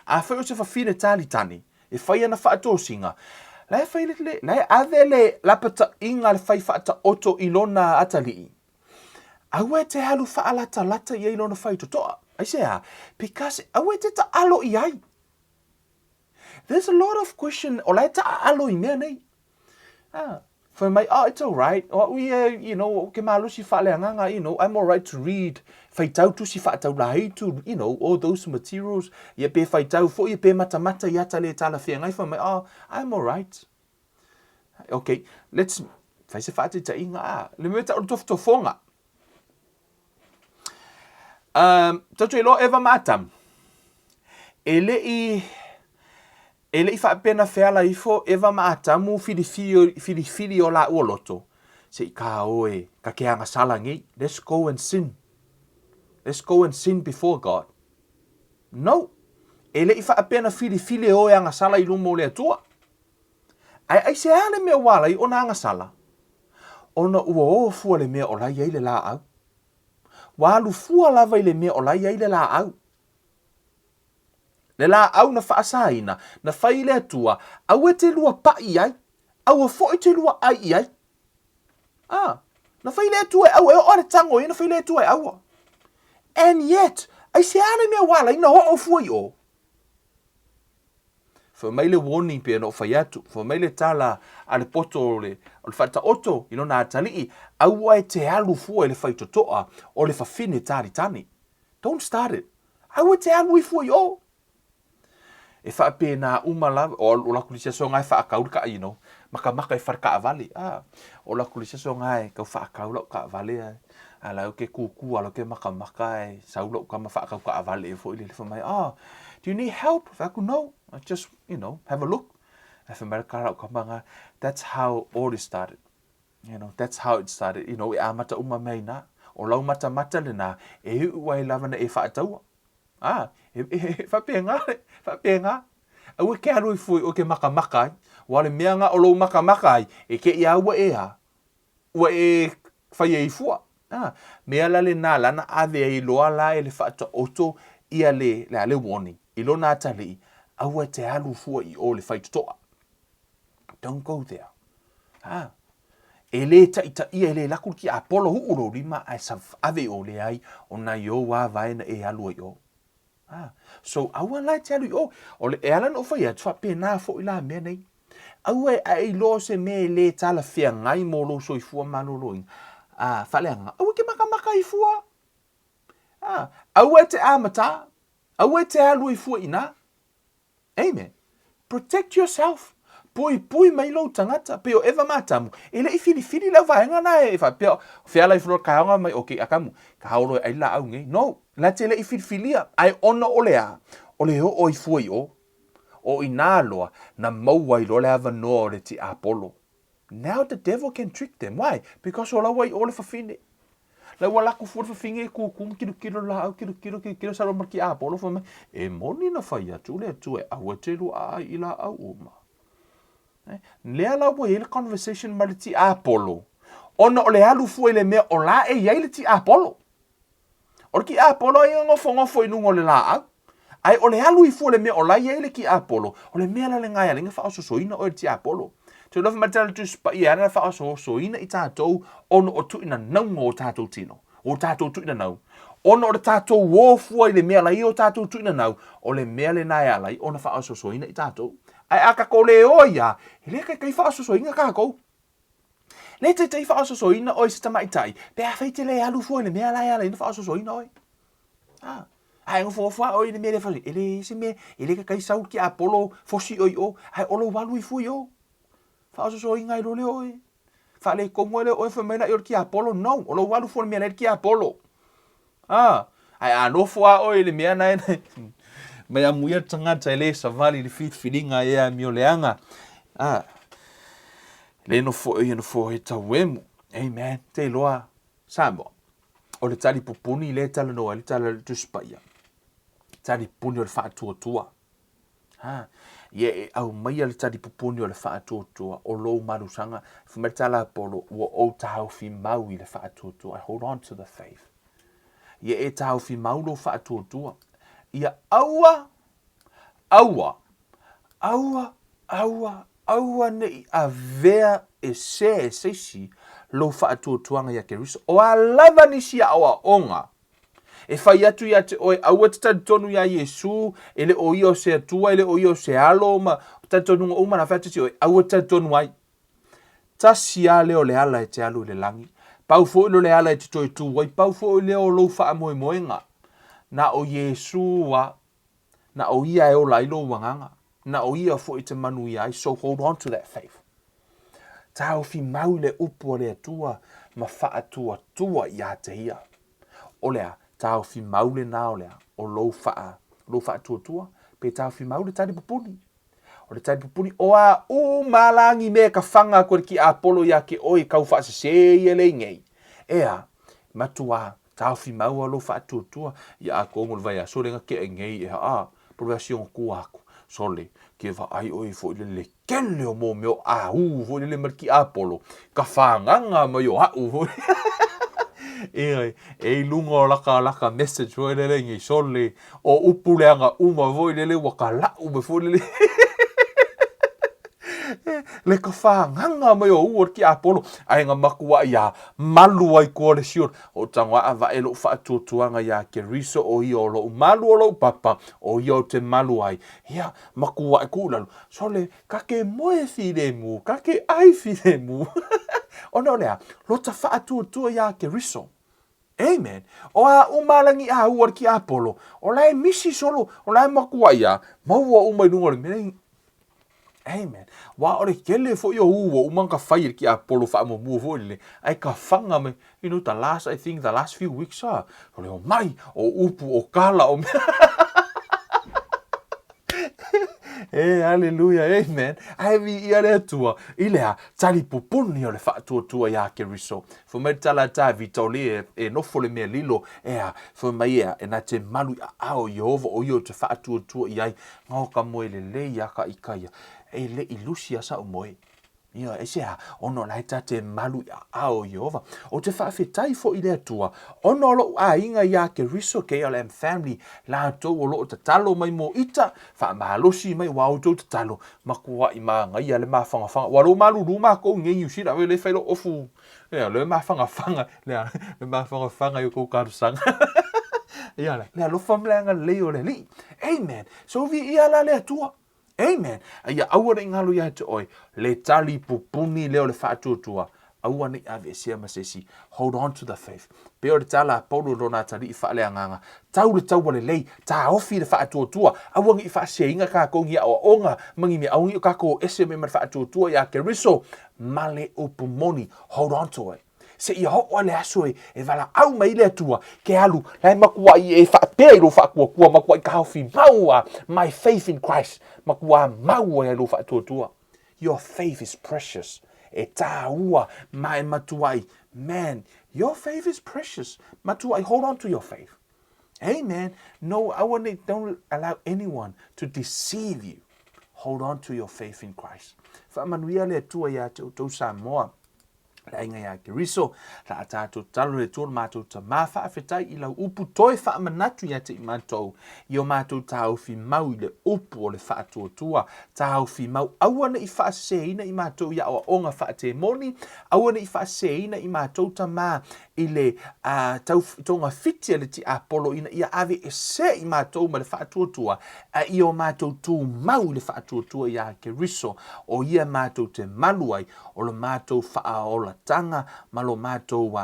Speaker 1: Afai o se fafine talitani, e fai ana faatosina, la e fai le, le, la e ave le lapataiga a le fai faataoto i lona atalii. Aua e te alu faalatalata i ai lona faitotoa. Aisea? Because aua e te taalo i ai. There's a lot of question o la e taaalo i mea nei. Ah, fai mai, oh, it's all right. O au ia, you know, o ke malosi faaleagaga, you know, I'm all right to read. Faitau tusi faataulaheitu, you know, all those materials. Ia pe faitau foi, ia pe matamata i ata le talafeagai, fai mai, oh, I'm all right. Ok, let's fai se faataitaiga a le mea tau o le tofotofoga. Um, tatou iloa Eva ma Atamu. E le i e le i faapea na feala ifo Eva ma Atamu filifili, filifili o laua loto. Se i ka oe, ka ke agasala nei. Let's go and sin. Let's go and sin before God. No. E le i faapea na filifili e oe agasala i luma o le Atua. Ae aisea le mea ua ala ai ona agasala? Ona ua o fua le mea o la i ai le lāʻau. Ua alu fua lava i le mea o la i ai le lāʻau. Le lāʻau na faasāina, na fai i le Atua, aua e te lua paʻi i ai, aua foi te lua ʻai i ai. Ah, na fai le Atua e aua, e oo a le tango ia na fai le Atua e aua. And yet, aisea le mea ua ala ai na oo fua i o? Fai mai le warning pei ona ou fai atu, fai mai le tala a le poto o le, o le faataoto i lona atalii, aua e te alu fua i le faitotoa o le fafine talitani. Don't start it. Aua e te alu ifo i o. E faapena uma lava, o, o laku lisi aso nga e faakau le ka, you know, makamaka i fale kaavale. Ah, o laku lisi aso nga e kau faakau lau kaavale ai. A la ke kūkū, a la ke makamaka e sau lau kama faakau kaavale e foi lele fai mai, oh, do you need help? Fai atu, no, I just, you know, have a look. Ae fai mai le ka lau kama nga, that's how all it started. You know, that's how it started. You know, e amata uma mea inā. O lau matamata lenā, e iu ai lava na e faataua. Ah, e, e, e, faapena, faapena. Aua ke alu i fua i oe ke makamaka ai. Ua o le mea na o lou makamaka ai, e te i a ua e a, ua e fai ai fua. A, mea la lena la na ave ai loa la e le faataoto ia le, le a le warning, i lona atalii, aua e te alu fua i o i le faitotoa. Don't go there. Ha. E le taitaia, e le laku le tiapolo, huu lou lima ae ave i o, leai, o nai ou a vae na e alu ai i o. Ha. So, aua la e te alu i o. O le, e ala ona ou fai atu, faapena foi la mea nei. Aua e ae iloa o se mea e le talafeagai mo lou soifua maloloina. A, faaleagaga, aua e te makamaka ai fua. A, aua e te amata, aua e te alu ai fua i ina. Amen. Protect yourself. Puipui mai lou tagata. Pei o Eva ma Atamu, e le i filifili le auvaega na e faapea, o fea la i fua kaeoga mai, okay, Atamu, ka haolo e ai laau nei. No, la te le i filifilia, ae ona o le a? O le oo ai fua i o. O inā loa, na maua ai loa le avanoa o le tiapolo. Now the devil can trick them. Why? Because o la ua i o le fafine. La ua laku fua le fafine e kūkū ma kilokilo lāau, kilokilo, kilokilo, sau loa ma le tiapolo fai mai, e moni na fai atu le Atua e aua te luaʻa ai i lāʻau uma. Eh? Lea la ua i ai le conversation ma le tiapolo, ona o le alu fua i le mea o la e i ai le tiapolo. O le kiapolo ai e nofonofo i luga o le laau. Ae o le alu ifo i le mea o la e i ai le kiapolo, o le mea la lena e ala ai ona faaososoina oe e le tiapolo. Te alofa mai le Tala Tusi Paia e ala ona faaososoina i tatou ona o tuuinanauga o tatou tino, o tatou tuuinanau. Ona o le tatou o fua i le mea la e i ai o tatou tuuinanau, o le mea lena e ala ai ona faaososoina i tatou. Ae a tatou le o ai lava, e le taitai faaososoina tatou. Le taitai faaososoina oe se tamaitai, pe afai e te le alu fua i le mea la e ala ai ona faaososoina oe. A, a e nofonofo lava oe i le mea le faaososoina, e leai se mea, e le taitai sau le tiapolo fosi oe i o, ae o lou alu ifo i o. Faaososoina ai loa lea oe. Faaletonu ai lea o oe fai mai laia o le tiapolo, no, o lou alu fua i le mea la e i ai le tiapolo. A, ae a nofo a oe i le mea na e mai amuia le tagata e le savali i le filifiliga e amio leaga. A, le nofo e ia nofo e tauemu. Amen. Te iloa, Samoa, o le tali pupuni lea e talanoa ai le tala o le Tusi Paia. Tali pupuni o le faatuatua. Ha, ia e aumaia le tali pupuni o le faatuatua o lou malusaga. Fai mai le tala a Polo, ua ou taofi mau i le faatuatua. I hold on to the faith. Ia e taofi mau lou faatuatua. Ia aua, aua, aua, aua, aua ne i avea e se e seisi lou faatuatuaga ia Keriso. O a lava nisi aoaoga E fai atu ia te oe, aua e te talitonu iā Iesū, e le o ia o se Atua, e le o ia o se Alo, ma talitonuga uma na fai atu te oe, aua e te talitonu ai. Tasi lava lea o le ala e te alu i le lagi. Pau foi lea o le ala e te toe tū ai, pau foi lea o lou faamoemoega. Na o Iesū lava, na o ia e ola ai lou agaga, na o ia foi e te manuia ai, so hold on to that faith. Taofi mau i le upu a le Atua ma faatuatua ia te ia. O le a? Taofi mau lena o le a? O lou faa, lou faatuatua, pe taofi mau le tali pupuni. O le tali pupuni, o a uma lagi mea ka fanga aku e le tiapolo ia ke oe kau faasese ia le ingei. Ea, matua, taofi mau a lou faatuatua, ia atonu o le vaiaso lea na tea nei, ea, a, po o le vaiaso i ona tua atu, sole, ke vaai oe foi le le tele o mō mea o āū foi lele ma le tiapolo, ka whānganga mai o a'u foi. E, e i lunga o laka, laka message foi lele ngi sole, o upu leaga uma foi lele ua ka la'u mai foi lele. Le ka whānganga mai o u o le tiapolo, ae nga makuaʻi iā malu ai koa le sio, o tango a'a vae lo'u faatuatuaga iā Keriso o ia o lo'u malu o lo'u papa, o ia o te malu ai. Ia, makuaʻi kuʻu lalo, Sole, ka ke moe filemu, ka ke ʻai filemu. Ona o le a? Lota faatuatua iā Keriso. Amen. O a uma lagi a ua le tiapolo, o la e misi solo, o la e makuaʻi a, maua uma i luga o le mea. Amen. Wa o le kele foi o ua uma ka fai e le tiapolo faamuamua foi lele, ae ka fanga mai, you know, the last, I think, the last few weeks, ah, o le omai, o upu, o kala, o mea. E, haleluia, amen. Ae viia le Atua i le a talipupuni o le faatuatua iā Keriso. Fai mai le tala a Tavita, o lea e nofo le mea lilo, e a, fai mai ea, e na te malu i aao o Ieova o ia ou te faatuatua i ai, ngao ka moe lelei a ka ikaia, e le i lusi a sa'u moe. Ioe, e se a, ona o la e ta te malu i aao o Ieova. Ou te faafetai foi i le Atua, ona o lo'u aiga iā Keriso, KLM family, latou o loo tatalo mai mo ita, faamalosi mai ua outou tatalo, makuaʻi magaia le mafangafaga. Ua lou malulu makou i nei Niu Sila, le fai lou ofu, ia, le mafangafaga, le, le mafangafaga i outou talosaga. Ia, le alofa ma le agalelei o le Alii. Amen. So viia la le Atua. Amen. A ia aua ne i galo ia te oe le tali pupuni lea o le faatuatua, aua ne i aveesea ma se isi. Hold on to the faith. Pei o le tala a Paulo i lona atalii faaleagaga, tau le taua lelei, taofi le faatuatua, aua ne i faaseseina tatou ni aoaoga ma ni mea, aua ne i o tatou o ese mai ma le faatuatua ia Keriso ma le upu moni. Hold on to it. Seia oo le aso e, e valaau mai le Atua, ke alu, la e matuai e faapea i lou faatuatua, matuai taofi mau a, my faith in Christ, matua mau ai lou faatuatua. Your faith is precious. E tāua ma e matuai, man, your faith is precious. Matuai, hold on to your faith. Amen. No, aua ne, don't allow anyone to deceive you. Hold on to your faith in Christ. Faamanuia le Atua ia te outou Samoa. Le aiga iā Keriso, la a tātou tatalo le Atua lo matou Tamā, faafetai i lau upu toe faamanatu ia te i matou, i o matou taofi mau i le upu o le faatuatua, taofi mau, aua ne i faaseseina i matou i aoaoga faatemoni, aua ne i faaseseina i matou Tamā i le a, tau togafiti a le tiapolo ina ia aveesea i matou ma le faatuatua, a ia o matou tumau i le faatuatua iā Keriso, o ia matou te malu ai, o lo matou faaolatanga ma lo matou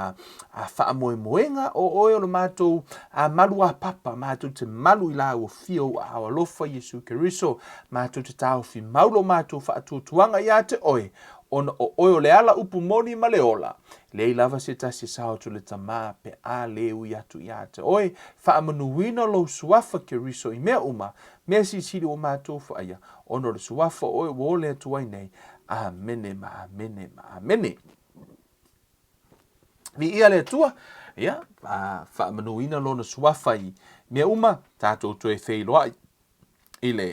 Speaker 1: faamoemoega, o oe o lo matou maluapapa, matou te malu i lau afio ua ao alofa Iesu Keriso, matou te taofi mau lo matou faatuatuaga ia te oe, ona o oe o le ala upu moni ma le ola. Leai lava se tasi e sao atu le Tamā pe a lē ui atu ia te oe, faamanuina lou suafa Keriso i mea uma, mea silisili ua matou whaia, ona o le suafa o oe ua ole atu ai nei, Amene ma amene ma amene. Viia le Atua, ia, faamanuina lona suafa i mea uma, tatou toe feiloai i le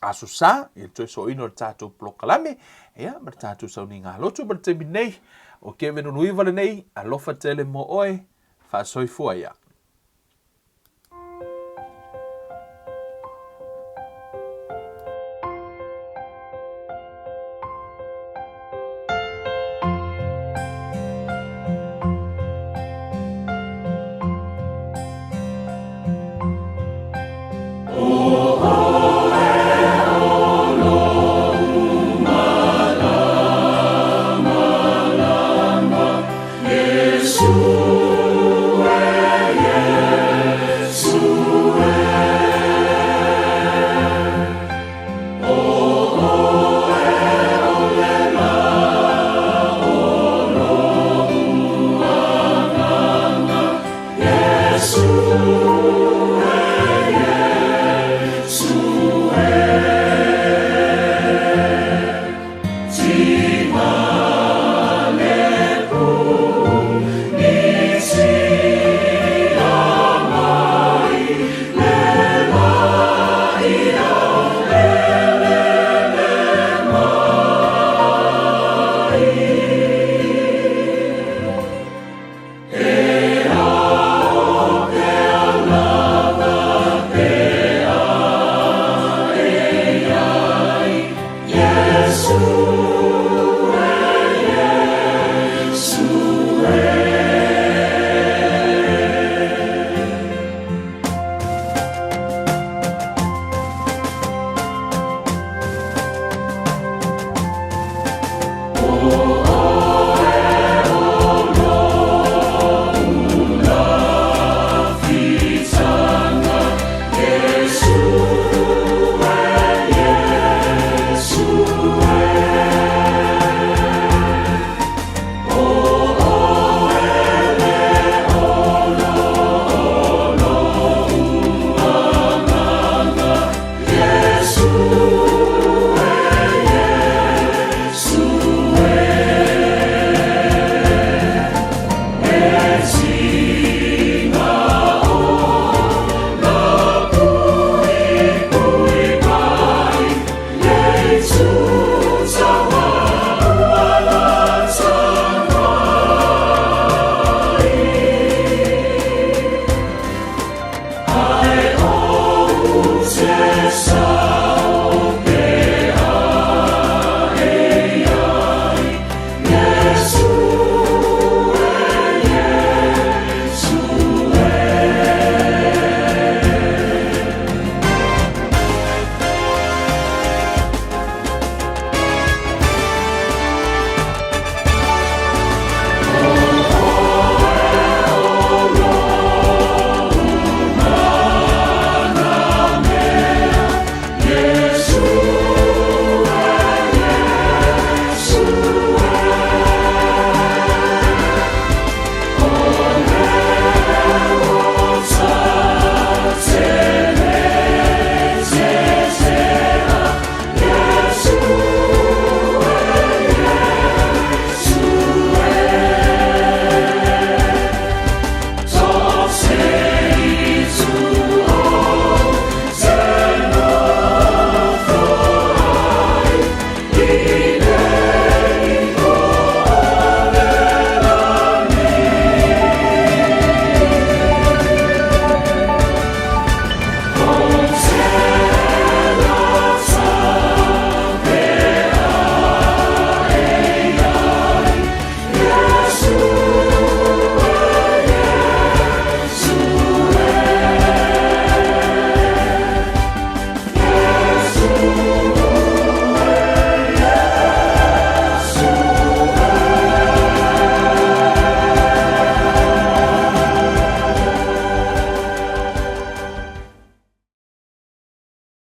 Speaker 1: Aso Sa, i le toe soaina o le tatou polokalame, ia, ma le tatou sauniga lotu ma le taimi nei, o Kevin Uluiva lenei, alofa tele mo oe, faasoifua ia.